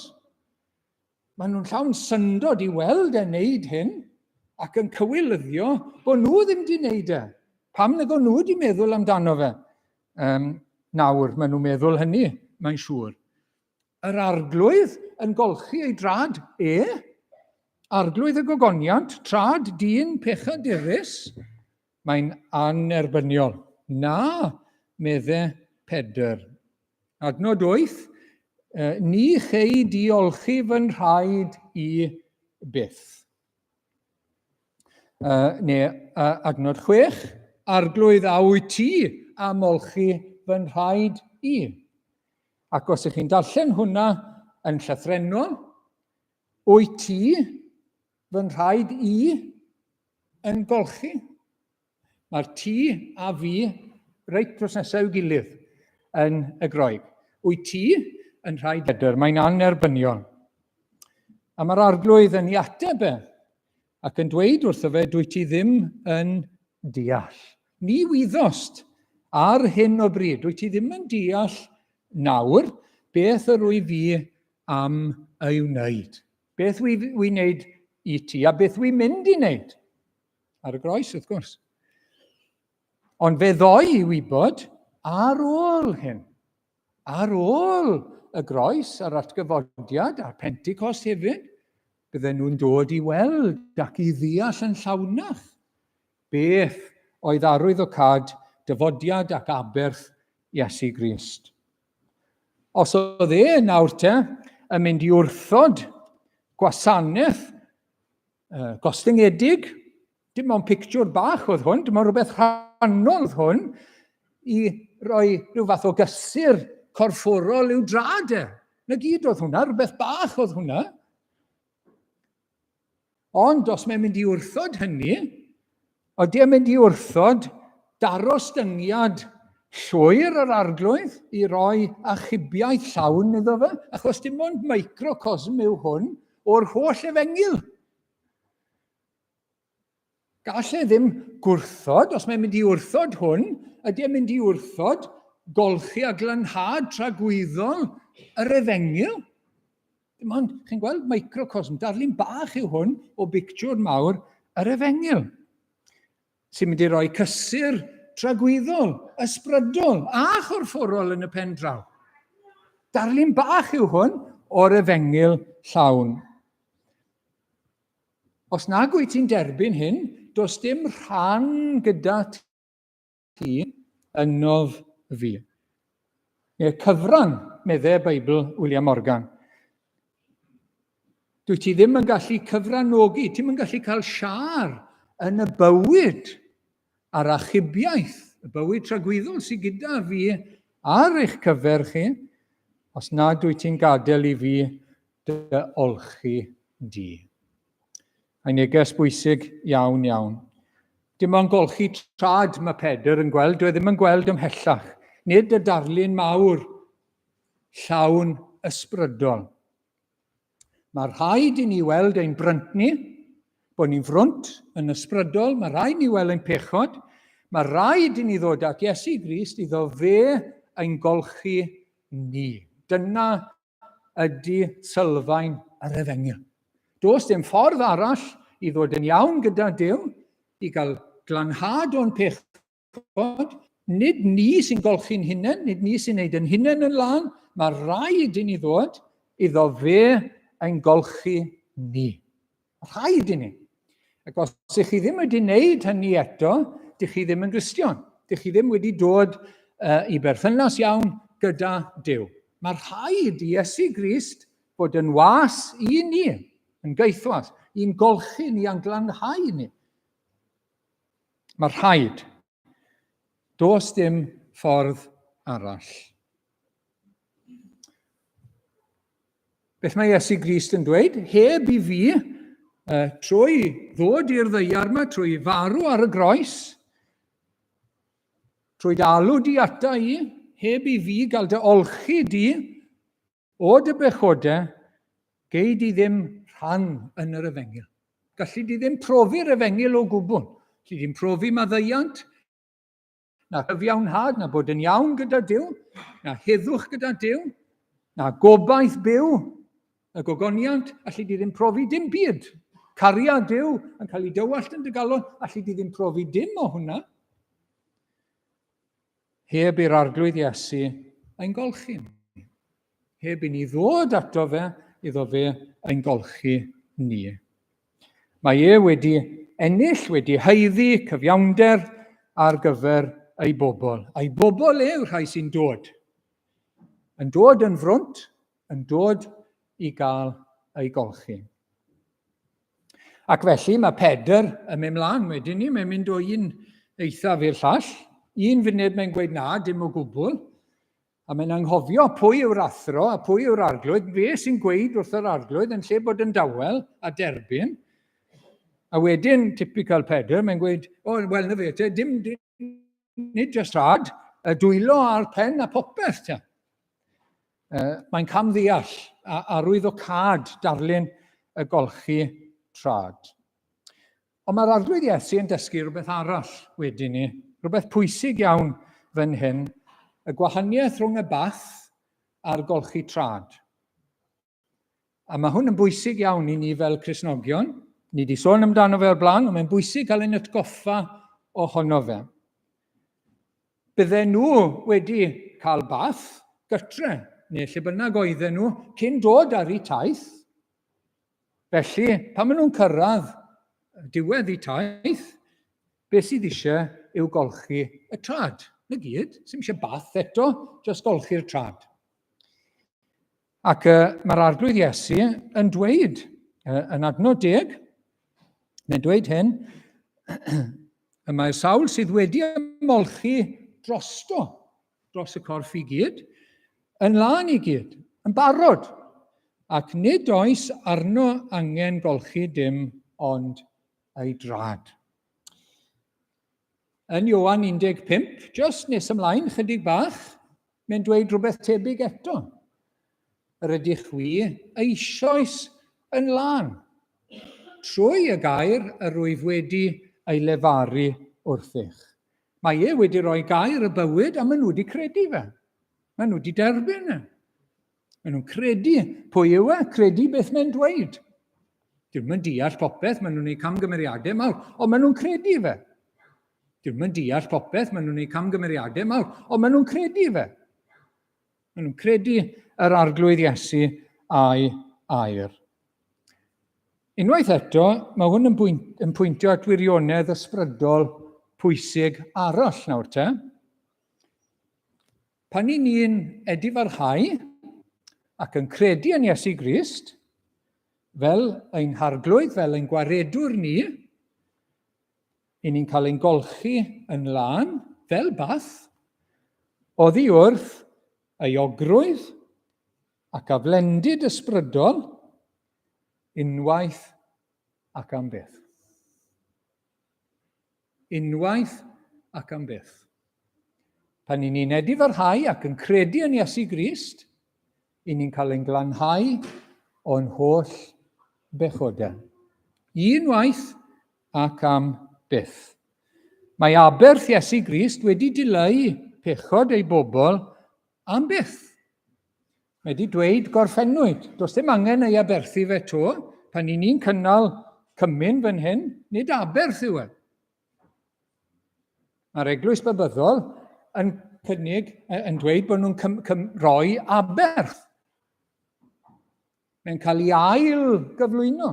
Speaker 1: Maen nhw'n llawn syndod i weld e'n wneud hyn ac yn cywilyddio bod nhw ddim wedi wneud e. Pam nag o'n nhw wedi meddwl amdano fe? Um, nawr, maen nhw'n meddwl hynny, mae'n siŵr. Yr arglwydd yn golchi ei drad e, arglwydd y gogoniant, trad dyn pechadurus, mae'n anerbyniol. Na, medde Pedr. Adnod 8, ni chei di olchi fy nhraed i byth. Uh, neu uh, adnod 6, arglwydd a wyt ti am olchi fy nhraed i. Ac os ych chi'n darllen hwnna yn llythrennol, wyt ti fy nhraed i yn golchi? Mae'r ti a fi Reit dros nesaf i'w gilydd yn y Groeg. Wyt ti yn rhaid Pedr, mae'n anerbyniol. A mae'r arglwydd yn ei ateb e, ac yn dweud wrtho fe, dwyt ti ddim yn deall. Ni wyddost ar hyn o bryd, dwyt ti ddim yn deall nawr beth yr wyf fi am ei wneud. Beth wyf fi'n wneud i ti a beth wy'n mynd i wneud. Ar y groes, wrth gwrs. Ond fe ddoi i wybod ar ôl hyn. Ar ôl y groes a'r atgyfodiad a'r Pentecost hefyd, bydden nhw'n dod i weld ac i ddeall yn llawnach beth oedd arwyddocâd dyfodiad ac aberth Iesu Grist. Os oedd e nawr te yn mynd i wrthod gwasanaeth gostyngedig, Dim ond pictiwr bach oedd hwn, dim ond rhywbeth rhannol oedd hwn, i roi rhyw fath o gysur corfforol i'w drad e. Na gyd oedd hwnna, rhywbeth bach oedd hwnna. Ond os mae'n mynd i wrthod hynny, oeddi e'n mynd i wrthod darostyngiad llwyr yr arglwydd i roi achubiaeth llawn iddo fe, achos dim ond microcosm yw hwn o'r holl efengyl. Gall e ddim gwrthod, os mae'n mynd i wrthod hwn, ydy e'n mynd i wrthod golchi a glanhad tragwyddol yr efengyl? Dim ond, chi'n gweld, microcosm, darlun bach yw hwn o bictiwr mawr yr efengyl, sy'n mynd i roi cysur tragwyddol, ysbrydol a chorfforol yn y pen draw. Darlun bach yw hwn o'r efengyl llawn. Os nag wyt ti'n derbyn hyn, does dim rhan gyda ti ynof fi. Neu cyfran, meddai Beibl William Morgan. Dwi ti ddim yn gallu cyfranogi, ti'n yn gallu cael siar yn y bywyd a'r achubiaeth, y bywyd tragwyddol sydd gyda fi ar eich cyfer chi, os nad wyt ti'n gadael i fi dy olchi di. Mae'n neges bwysig iawn, iawn. Dim ond golchi trad mae Pedr yn gweld, dwi e ddim yn gweld ymhellach. Nid y darlun mawr llawn ysbrydol. Mae rhaid i ni weld ein bryntni, bod ni'n frwnt yn ysbrydol, mae rhaid ni weld ein pechod, mae rhaid i ni ddod at Iesu Grist iddo fe ein golchi ni. Dyna ydy sylfaen yr efengyl. Does dim ffordd arall i ddod yn iawn gyda Duw, i gael glanhad o'n pechod. Nid ni sy'n golchi'n hunain, nid ni sy'n neud yn hunain yn lân, mae rhaid i ni ddod iddo fe ein golchi ni. Rhaid i ni. Ac os ych chi ddim wedi wneud hynny eto, dych chi ddim yn Gristion. Dych chi ddim wedi dod i berthynas iawn gyda Duw. Mae rhaid i Iesu Grist fod yn was i ni, yn gaethwas, i'n golchi ni a'n glanhau ni. Mae rhaid. Does dim ffordd arall. Beth mae Iesu Grist yn dweud? Heb i fi, trwy ddod i'r ddeiar yma, trwy farw ar y groes, trwy dy alw di ata i, heb i fi gael dy olchi di o dy bechodau, gei di ddim rhan yn yr efengyl. Galli di ddim profi'r efengyl o gwbl. Galli di'n profi maddeuant, na chyfiawnhad, na bod yn iawn gyda Duw, na heddwch gyda Duw, na gobaith byw, y gogoniant, allu di ddim profi dim byd. Cariad Duw yn cael ei dywallt yn dy galon, allu di ddim profi dim o hwnna. Heb i'r Arglwydd Iesu ein golchi. Heb i ni ddod ato fe, iddo fe ein golchi ni. Mae e wedi ennill, wedi haeddu cyfiawnder ar gyfer ei bobl. A'i bobl e yw'r rhai sy'n dod. Yn dod yn frwnt, yn dod i gael ei golchi. Ac felly mae Pedr yn mynd mlaen wedyn ni, mae'n mynd o un eithaf i'r llall. Un funud mae'n gweud na, dim o gwbl. A mae'n anghofio pwy yw'r athro a pwy yw'r arglwydd. Fe sy'n gweud wrth yr arglwydd yn lle bod yn dawel a derbyn. A wedyn, typical Pedr, mae'n gweud, o, oh, wel, na fe, te, dim, dim, Nid jyst rhad, y dwylo a'r pen a popeth. Te. Mae'n camddeall a arwyddocâd darlun y golchi trad. Ond mae'r Arglwydd Iesu yn dysgu rhywbeth arall wedyn ni, rhywbeth pwysig iawn fan hyn, y gwahaniaeth rhwng y bath a'r golchi trad. A mae hwn yn bwysig iawn i ni fel Cristnogion. Ni wedi sôn amdano fe o'r blaen, ond mae'n bwysig cael ein atgoffa ohono fe. Bydden nhw wedi cael bath gytre, neu lle bynnag oedden nhw, cyn dod ar eu taith. Felly, pan maen nhw'n cyrraedd diwedd eu taith, beth sydd eisiau yw golchi y trad. Na gyd, sy'n eisiau bath eto, jyst golchi'r trad. Ac mae'r Arglwydd Iesu yn dweud, yn adnod deg, mae'n dweud hyn, y mae'r sawl sydd wedi ymolchi drosto, dros y corff i gyd, yn lân i gyd, yn barod, ac nid oes arno angen golchi dim ond ei drad. Yn Ioan 15, just nes ymlaen chydig bach, mae'n dweud rhywbeth tebyg eto. Yr ydych chwi eisoes yn lân, trwy y gair yr wyf wedi ei lefaru wrthych. Mae e wedi rhoi gair y bywyd a maen nhw wedi credu fe. Maen nhw wedi derbyn e. Maen nhw'n credu pwy yw e, credu beth mae'n dweud. Dyn nhw'n deall popeth, maen nhw'n gwneud camgymeriadau mawr, ond maen nhw'n credu fe. Dyn nhw'n deall popeth, maen nhw'n gwneud camgymeriadau mawr, ond maen nhw'n credu fe. Maen nhw'n credu yr Arglwydd Iesu a'i air. Unwaith eto, mae hwn yn, bwynt, yn pwyntio at wirionedd ysbrydol pwysig arall nawr te. Pan i ni'n edifarhau ac yn credu yn Iesu Grist, fel ein harglwydd, fel ein gwaredwr ni, i ni'n cael ein golchi yn lân, fel bath, oddi wrth euogrwydd ac aflendid ysbrydol unwaith ac am byth. Unwaith ac am byth. Pan i ni'n edifarhau ac yn credu yn Iesu Grist, i ni'n cael ein glanhau o'n holl bechodau. Unwaith ac am byth. Mae aberth Iesu Grist wedi dileu pechod ei bobl am byth. Mae wedi dweud gorffennwyd. Does dim angen ei aberthu fe to. Pan i ni'n cynnal cymun fan hyn, nid aberth yw e. Mae'r eglwys babyddol yn cynnig, yn dweud bod nhw'n cym, cym, rhoi aberth. Mae'n cael ei ail gyflwyno.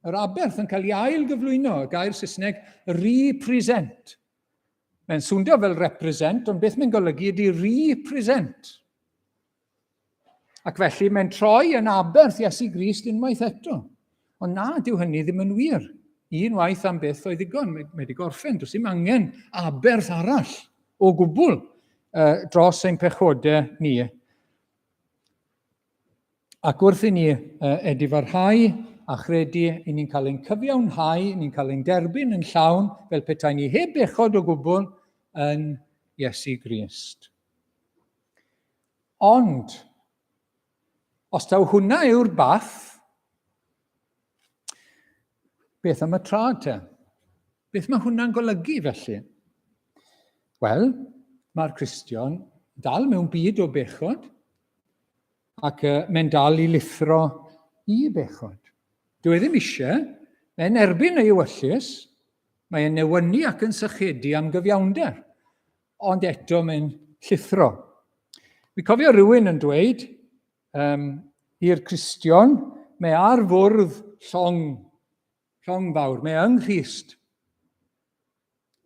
Speaker 1: Yr aberth yn cael ei ail gyflwyno, y gair Saesneg represent. Mae'n swndio fel represent, ond beth mae'n golygu ydy represent. Ac felly mae'n troi yn aberth Iesu Grist unwaith eto. Ond na, dyw hynny ddim yn wir. Un waith am byth oedd ddigon, mae wedi gorffen. Does dim angen aberth arall o gwbl dros ein pechodau ni. Ac wrth i ni edifarhau a chredu, i ni'n cael ein cyfiawnhau, ni'n cael ein derbyn yn llawn fel petai ni heb bechod o gwbl yn Iesu Grist. Ond, os taw hwnna yw'r bath, beth am y trad te? Beth mae hwnna'n golygu felly? Wel, mae'r Cristion dal mewn byd o bechod, ac mae'n dal i lithro i bechod. Dyw e ddim eisiau, mae'n erbyn ei ewyllys, mae'n newynu ac yn sychedu am gyfiawnder, ond eto mae'n llithro. Fi cofio rhywun yn dweud um, i'r Cristion, mae ar fwrdd llong, llong fawr, mae yng Nghrist.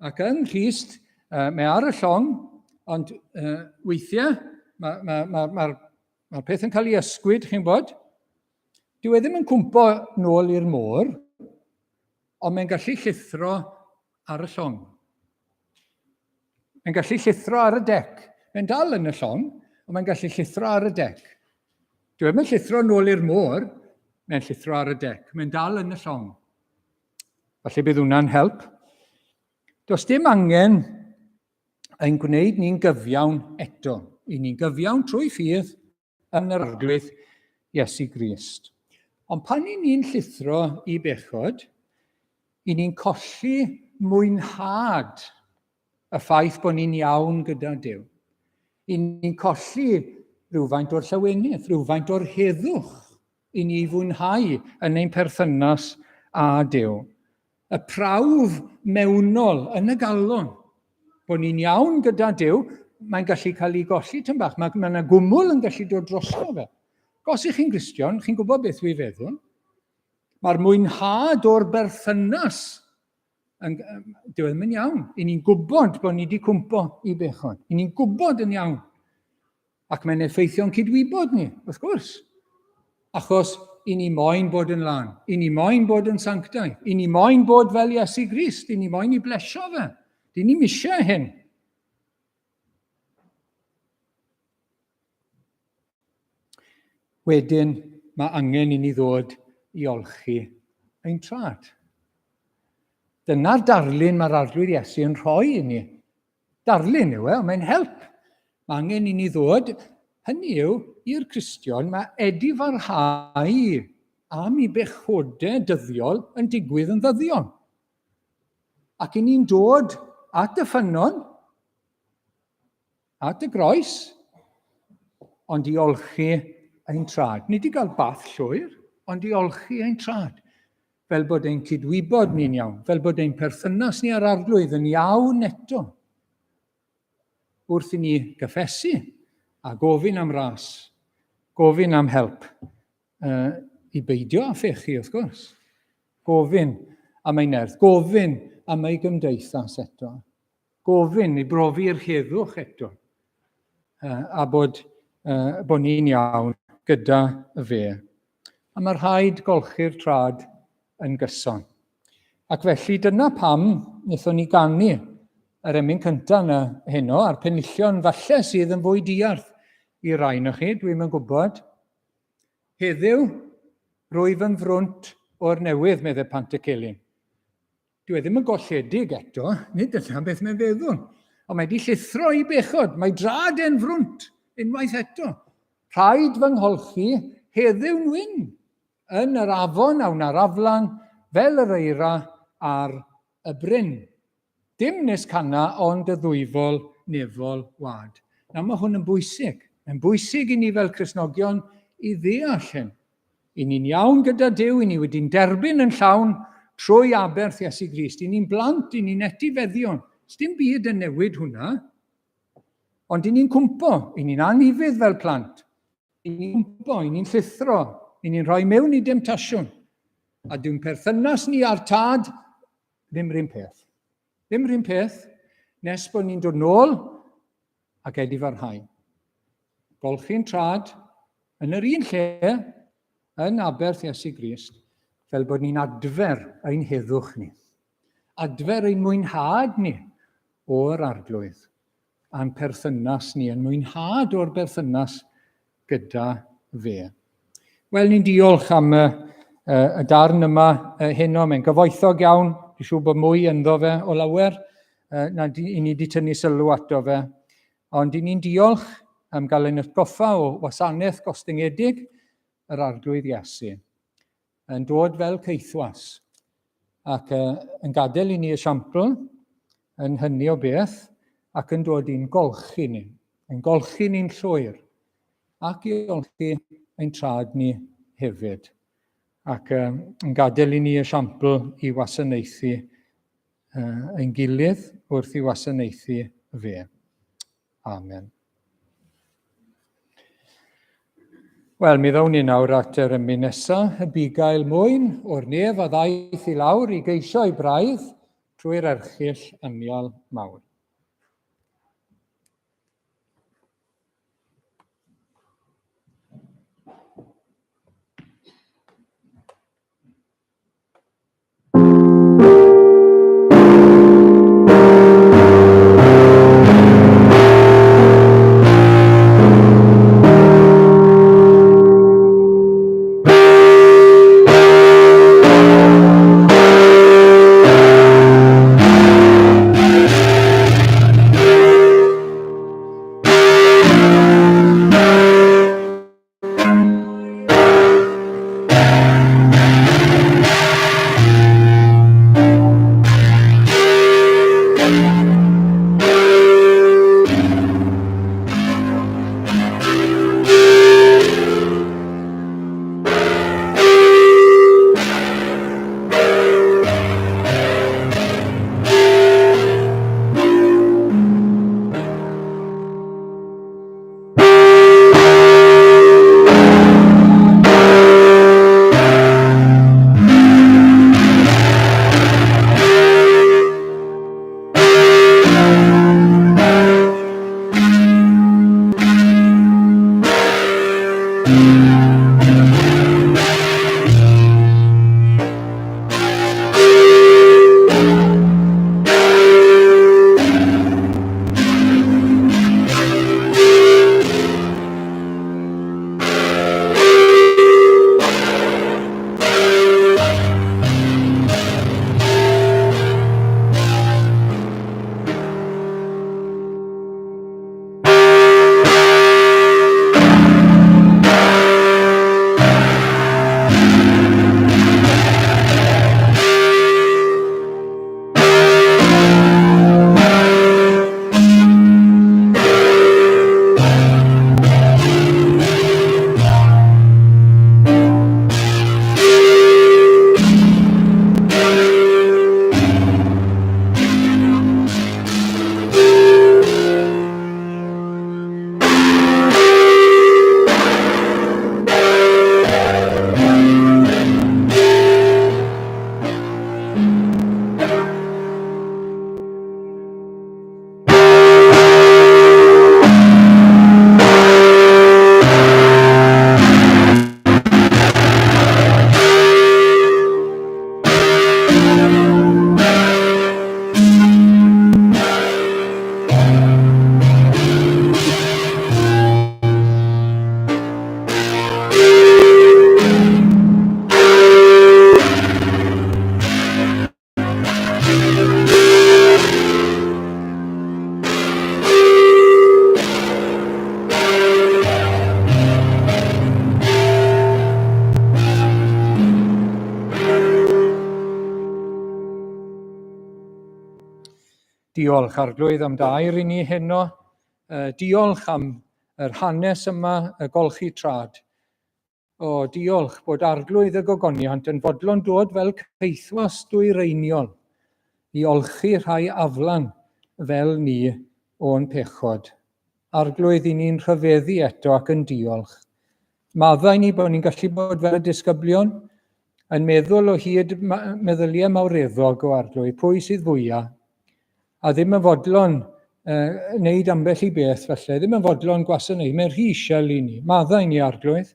Speaker 1: Ac yng Nghrist, mae ar y llong, ond weithiau mae'r ma, ma, ma, ma peth yn cael ei ysgwyd, chi'n bod. Dyw e ddim yn cwmpo nôl i'r môr, ond mae'n gallu llithro ar y llong. Mae'n gallu llithro ar y dec. Mae'n dal yn y llong, ond mae'n gallu llithro ar y dec. Dyw e ddim yn llithro nôl i'r môr, mae'n llithro ar y dec. Mae'n dal yn y llong. Falle bydd hwnna'n help. Does dim angen ein gwneud ni'n gyfiawn eto. I ni'n gyfiawn trwy ffydd yn yr Arglwydd Iesu Grist. Ond pan i ni'n llithro i bechod, i ni'n colli mwynhad y ffaith bod ni'n iawn gyda Duw. I ni'n colli rhywfaint o'r llawenydd, rhywfaint o'r heddwch i ni fwynhau yn ein perthynas â Duw. Y prawf mewnol yn y galon, bod ni'n iawn gyda Duw, mae'n gallu cael ei golli tyn bach. Mae yna gwmwl yn gallu dod drosto fe. Os ych chi'n Gristion, chi'n gwybod beth dwi'n feddwl. Mae'r mwynhad o'r berthynas yn, dyw e ddim yn iawn. I ni'n gwybod bod ni wedi cwmpo i bechod. I ni'n gwybod yn iawn. Ac mae'n effeithio'n cydwybod ni, wrth gwrs. Achos i ni moyn bod yn lân, i ni moyn bod yn sanctaidd, i ni moyn bod fel Iesu Grist, i ni moyn i blesio fe. Dyn ni'n eisiau hyn. Wedyn, mae angen i ni ddod i olchi ein trad. Dyna'r darlun mae'r Arglwydd Iesu yn rhoi i ni. Darlun yw e, ond mae'n help. Mae angen i ni ddod, hynny yw, i'r Cristion, mae edifarhau am i bechodau dyddiol yn digwydd yn ddyddiol. Ac i ni'n dod at y ffynnon, at y groes, ond i olchi ein trad. Nid i gael bath llwyr, ond i olchi ein trad. Fel bod ein cydwybod ni'n iawn, fel bod ein perthynas ni â'r Arglwydd yn iawn eto. Wrth i ni gyffesu a gofyn am ras, gofyn am help, i beidio â phechu, wrth gwrs. Gofyn am ei nerth, gofyn am ei gymdeithas eto. Gofyn i brofi'r heddwch eto, a bod, bod ni'n iawn gyda fe. A mae rhaid golchi'r trad yn gyson. Ac felly dyna pam wnaethon ni ganu yr emyn cyntaf yna heno, a'r penillion falle sydd yn fwy diarth i rai na chi, dwi'm yn gwybod. Heddiw, rwyf yn frwnt o'r newydd, meddai Pantycelyn. Dyw e ddim yn golledig eto, nid dyna beth mae'n feddwl. Ond mae wedi llithro i bechod, mae drad e'n frwnt unwaith eto. Rhaid fy ngholchi heddiw'n wyn, yn yr afon a wna'r aflan, fel yr eira ar y bryn. Dim nes cana ond y ddwyfol nefol wad. Nawr mae hwn yn bwysig. Mae'n bwysig i ni fel Cristnogion i ddeall hyn. I ni'n iawn gyda Duw, i ni wedi'n derbyn yn llawn trwy aberth Iesu Grist. I ni'n blant, i ni'n etifeddion. Sdim byd yn newid hwnna. Ond i ni'n cwmpo, i ni'n anufudd fel plant. I ni'n cwmpo, i ni'n llithro, i ni'n rhoi mewn i demtasiwn. A dyw'n perthynas ni â'r tad ddim rhywun peth. Ddim rhywun peth nes bod ni'n dod nôl ac edifarhau. Golchi'n trad yn yr un lle yn aberth Iesu Grist, fel bod ni'n adfer ein heddwch ni. Adfer ein mwynhad ni o'r Arglwydd a'n perthynas ni, yn mwynhad o'r berthynas gyda fe. Wel, ni'n diolch am y, y, y darn yma heno. Mae'n gyfoethog iawn. Dwi'n siŵr bod mwy ynddo fe o lawer na di, i ni wedi tynnu sylw ato fe. Ond i ni'n diolch am gael ein atgoffa o wasanaeth gostyngedig yr Arglwydd Iesu, yn dod fel caethwas ac yn gadael i ni esiampl yn hynny o beth ac yn dod i'n golchi ni, yn golchi ni'n llwyr ac i olchi ein trad ni hefyd ac yn gadael i ni esiampl i wasanaethu ein gilydd wrth i wasanaethu fe. Amen. Wel, mi ddown ni nawr at yr emyn nesaf, y bugail mwyn o'r nef a ddaeth i lawr i geisio ei braidd trwy'r erchyll anial mawr. Diolch Arglwydd am dair i ni heno. Diolch am yr hanes yma, y golchi trad. O, diolch bod Arglwydd y Gogoniant yn fodlon dod fel caethwas dwyreiniol i olchi rhai aflan fel ni o'n pechod. Arglwydd, i ni'n rhyfeddu eto ac yn diolch. Maddau ni bod ni'n gallu bod fel y disgyblion, yn meddwl o hyd meddyliau mawreddog o Arglwydd, pwy sydd fwyaf, a ddim yn fodlon wneud ambell i beth falle, ddim yn fodlon gwasanaethu, mae'n rhy isiel i ni. Maddau ni Arglwydd,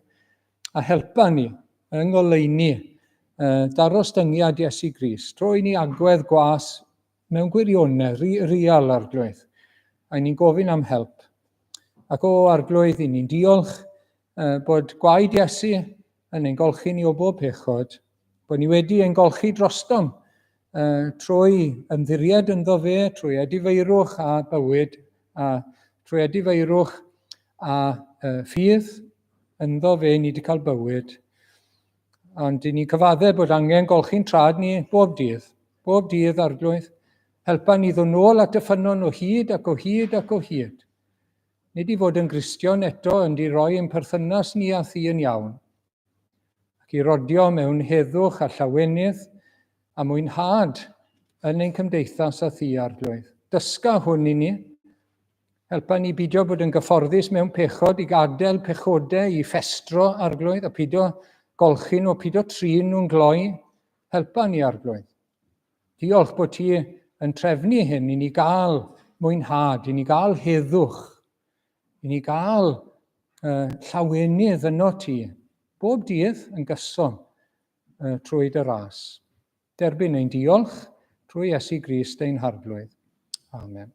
Speaker 1: a helpa ni yng ngoleuni darostyngiad Iesu Grist, troi ni agwedd gwas mewn gwirionedd, real Arglwydd. A ni'n gofyn am help. Ac o Arglwydd, i ni'n diolch bod gwaed Iesu yn ein golchi ni o bob pechod, bod ni wedi ein golchi drostom trwy ymddiried ynddo fe, trwy edifeirwch a bywyd, a trwy edifeirwch a ffydd ynddo fe ni wedi cael bywyd. Ond i ni'n cyfadde bod angen golchi'n trad ni bob dydd, bob dydd arglwydd. Helpa ni ddod nôl at y ffynnon o hyd ac o hyd ac o hyd. Nid i fod yn Gristion eto, ond i roi ein perthynas ni â thi yn iawn, ac i rodio mewn heddwch a llawenydd a mwynhad yn ein cymdeithas â thi, Arglwydd. Dysga hwn i ni. Helpa ni bidio bod yn gyfforddus mewn pechod, i gadael pechodau i ffestro, Arglwydd, a pidio golchi nhw, pidio trin nhw'n gloi. Helpa ni, Arglwydd. Diolch bod ti yn trefnu hyn i ni gael mwynhad, i ni gael heddwch, i ni gael llawenydd yno ti, bob dydd yn gyson trwy dy ras. Derbyn ein diolch trwy Iesu Grist ein Harglwydd. Amen.